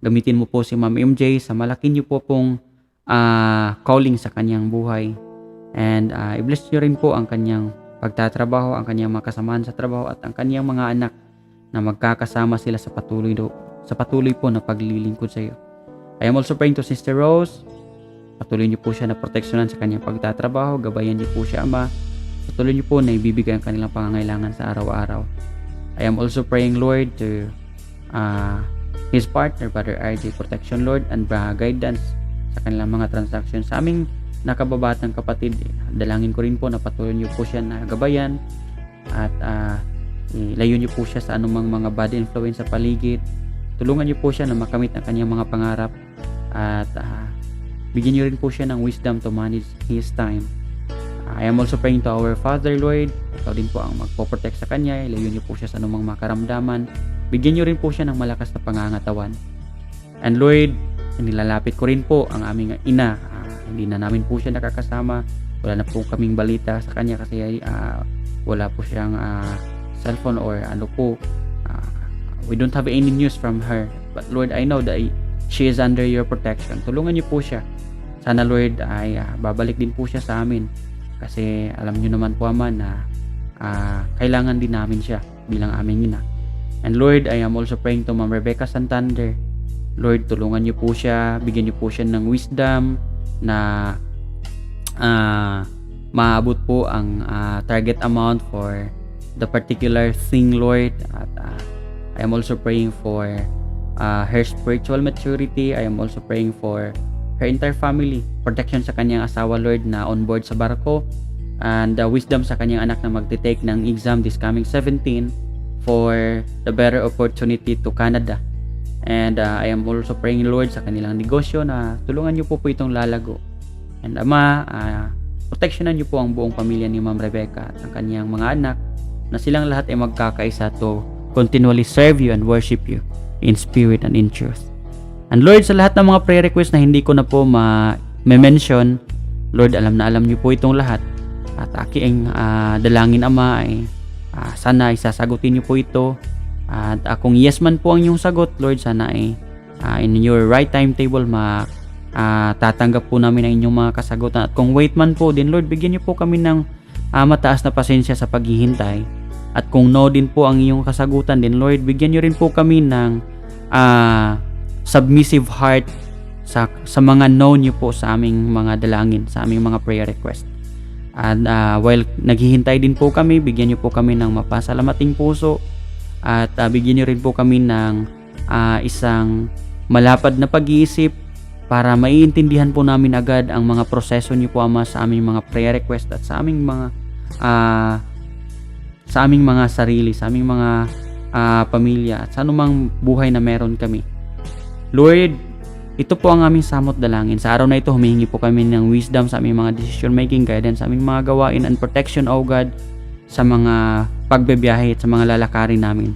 Gamitin mo po si Ma'am MJ sa malaki niyo po pong calling sa kanyang buhay. And i-bless niyo rin po ang kanyang pagtatrabaho, ang kanyang mga kasamahan sa trabaho, at ang kanyang mga anak na magkakasama sila sa patuloy po na paglilingkod sa iyo. I am also praying to Sister Rose. Patuloy niyo po siya na proteksyonan sa kanyang pagtatrabaho. Gabayan niyo po siya, Ama. Patuloy niyo po na ibibigay ang kanilang pangangailangan sa araw-araw. I am also praying, Lord, to his partner, Brother RJ, protection, Lord, and guidance sa kanilang mga transactions. Sa aming nakababatang kapatid, dalangin ko rin po na patuloy niyo po siya na gabayan at ilayo niyo po siya sa anumang mga bad influence sa paligid. Tulungan niyo po siya na makamit ang kanyang mga pangarap at bigyan niyo rin po siya ng wisdom to manage his time. I am also praying to our Father, Lord. Ikaw din po ang magpo-protect sa kanya. Ilayo niyo po siya sa anumang makaramdaman. Bigyan niyo rin po siya ng malakas na pangangatawan. And Lord, nilalapit ko rin po ang aming ina. Hindi na namin po siya nakakasama. Wala na po kaming balita sa kanya kasi wala po siyang cellphone or we don't have any news from her. But Lord, I know that she is under your protection. Tulungan niyo po siya. Sana, Lord, ay babalik din po siya sa amin. Kasi alam niyo naman po, Ama, na kailangan din namin siya bilang aming ina. And Lord, I am also praying to Ma'am Rebecca Santander. Lord, tulungan niyo po siya. Bigyan niyo po siya ng wisdom na maabot po ang target amount for the particular thing, Lord. At I am also praying for her spiritual maturity. I am also praying for her entire family, protection sa kanyang asawa, Lord, na on board sa barko, and wisdom sa kanyang anak na magte-take ng exam this coming 17 for the better opportunity to Canada. And I am also praying, Lord, sa kanilang negosyo na tulungan niyo po itong lalago. And Ama, protectionan niyo po ang buong pamilya ni Ma'am Rebecca at ang kanyang mga anak, na silang lahat ay magkakaisa to continually serve you and worship you in spirit and in truth. And Lord, sa lahat ng mga prayer requests na hindi ko na po ma-mention, Lord, alam na alam niyo po itong lahat. At aking dalangin, Ama, ay sana isasagutin niyo po ito. At kung yes man po ang inyong sagot, Lord, sana ay in your right timetable tatanggap po namin ang inyong mga kasagutan. At kung wait man po din, Lord, bigyan niyo po kami ng mataas na pasensya sa paghihintay. At kung no din po ang iyong kasagutan din, Lord, bigyan niyo rin po kami ng submissive heart sa mga no niyo po sa aming mga dalangin, sa aming mga prayer request. And while naghihintay din po kami, bigyan niyo po kami ng mapasalamating puso at bigyan niyo rin po kami ng isang malapad na pag-iisip para maiintindihan po namin agad ang mga proseso niyo po, Ama, sa aming mga prayer request at sa aming mga sarili, sa aming mga pamilya at sa anumang buhay na meron kami. Lord, ito po ang aming samot dalangin. Sa araw na ito, humihingi po kami ng wisdom sa aming mga decision making, guidance sa aming mga gawain and protection, O God, sa mga pagbebiyahe at sa mga lalakarin namin.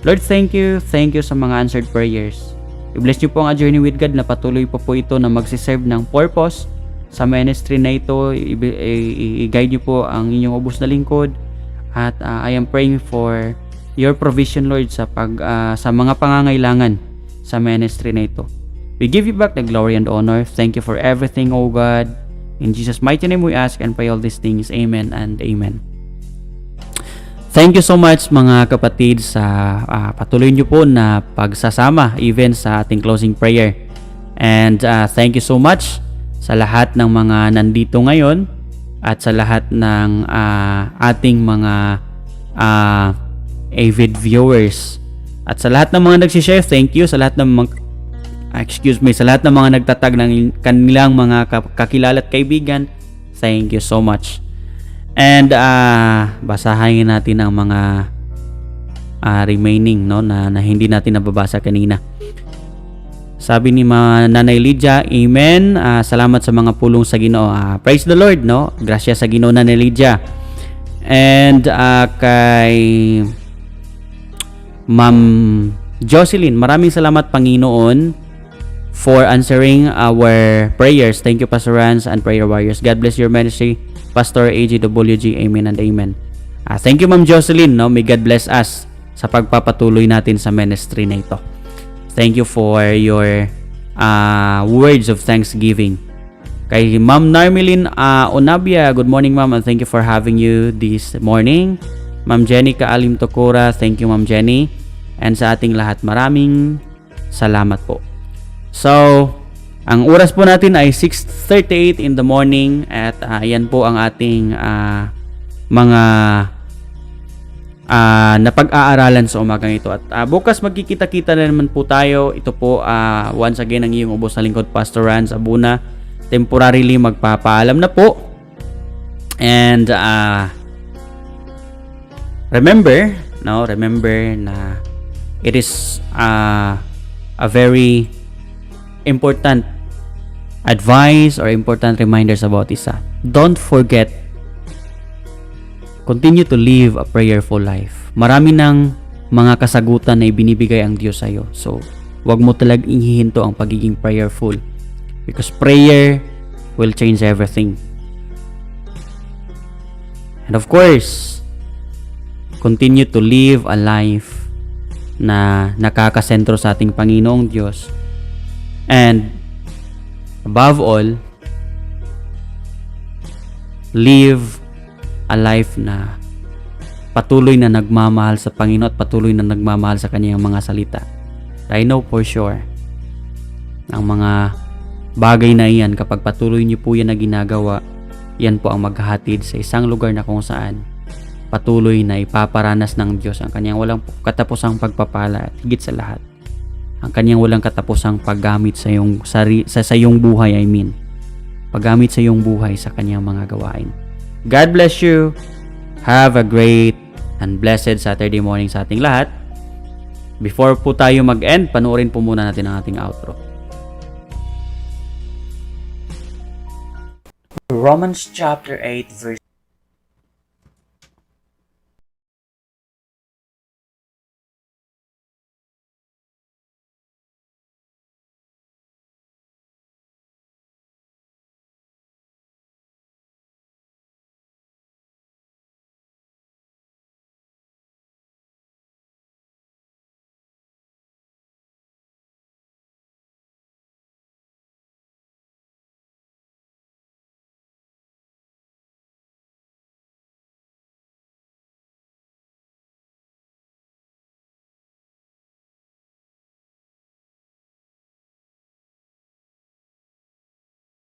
Lord, thank you sa mga answered prayers. I-bless niyo po ang A Journey with God na patuloy po ito na magsiserve ng purpose sa ministry na ito. I-guide niyo po ang inyong ubos na lingkod. At I am praying for your provision, Lord, sa mga pangangailangan sa ministry na ito. We give you back the glory and honor. Thank you for everything, O God. In Jesus' mighty name we ask and pray all these things. Amen and amen. Thank you so much mga kapatid sa patuloy nyo po na pagsasama even sa ating closing prayer. And thank you so much sa lahat ng mga nandito ngayon at sa lahat ng ating mga avid viewers. At sa lahat ng mga nagsishare, thank you sa lahat ng mga sa lahat ng mga nagtatag ng kanilang mga kakilala at kaibigan. Thank you so much. And basahin natin ang mga remaining na hindi natin nababasa kanina. Sabi ni Nanay Lydia, Amen. Salamat sa mga pulong sa Ginoo. Praise the Lord, no? Grasya sa Ginoo, Nanay Lydia. And kay Ma'am Jocelyn, maraming salamat Panginoon for answering our prayers. Thank you, Pastor Rans and Prayer Warriors. God bless your ministry, Pastor AGWG. Amen and amen. Thank you, Ma'am Jocelyn. No? May God bless us sa pagpapatuloy natin sa ministry na ito. Thank you for your words of thanksgiving. Kay Ma'am Narmelin Onabia, good morning, Ma'am, and thank you for having you this morning. Ma'am Jenny Kaalim Tokora, thank you, Ma'am Jenny. And sa ating lahat, maraming salamat po. So, ang oras po natin ay 6:38 in the morning at yan po ang ating mga napag-aaralan sa umagang ito. At bukas magkikita-kita na naman po tayo. Ito po once again ang iyong ubos na lingkod, Pastor Rans Abuna. Temporarily magpapaalam na po. And remember na it is a very important advice or important reminders about isa. Don't forget, continue to live a prayerful life. Marami ng mga kasagutan na ibinibigay ang Diyos sa iyo. So, wag mo talagang ihihinto ang pagiging prayerful. Because prayer will change everything. And of course, continue to live a life na nakakasentro sa ating Panginoong Diyos. And above all, live a life na patuloy na nagmamahal sa Panginoon at patuloy na nagmamahal sa Kanyang mga salita. I know for sure ang mga bagay na iyan, kapag patuloy niyo po yan na ginagawa, yan po ang maghahatid sa isang lugar na kung saan patuloy na ipaparanas ng Diyos ang Kanyang walang katapusang pagpapala at higit sa lahat, ang Kanyang walang katapusang paggamit sa iyong buhay, paggamit sa iyong buhay sa Kanyang mga gawain. God bless you. Have a great and blessed Saturday morning sa ating lahat. Before po tayo mag-end, panoorin po muna natin ang ating outro. Romans chapter 8 verse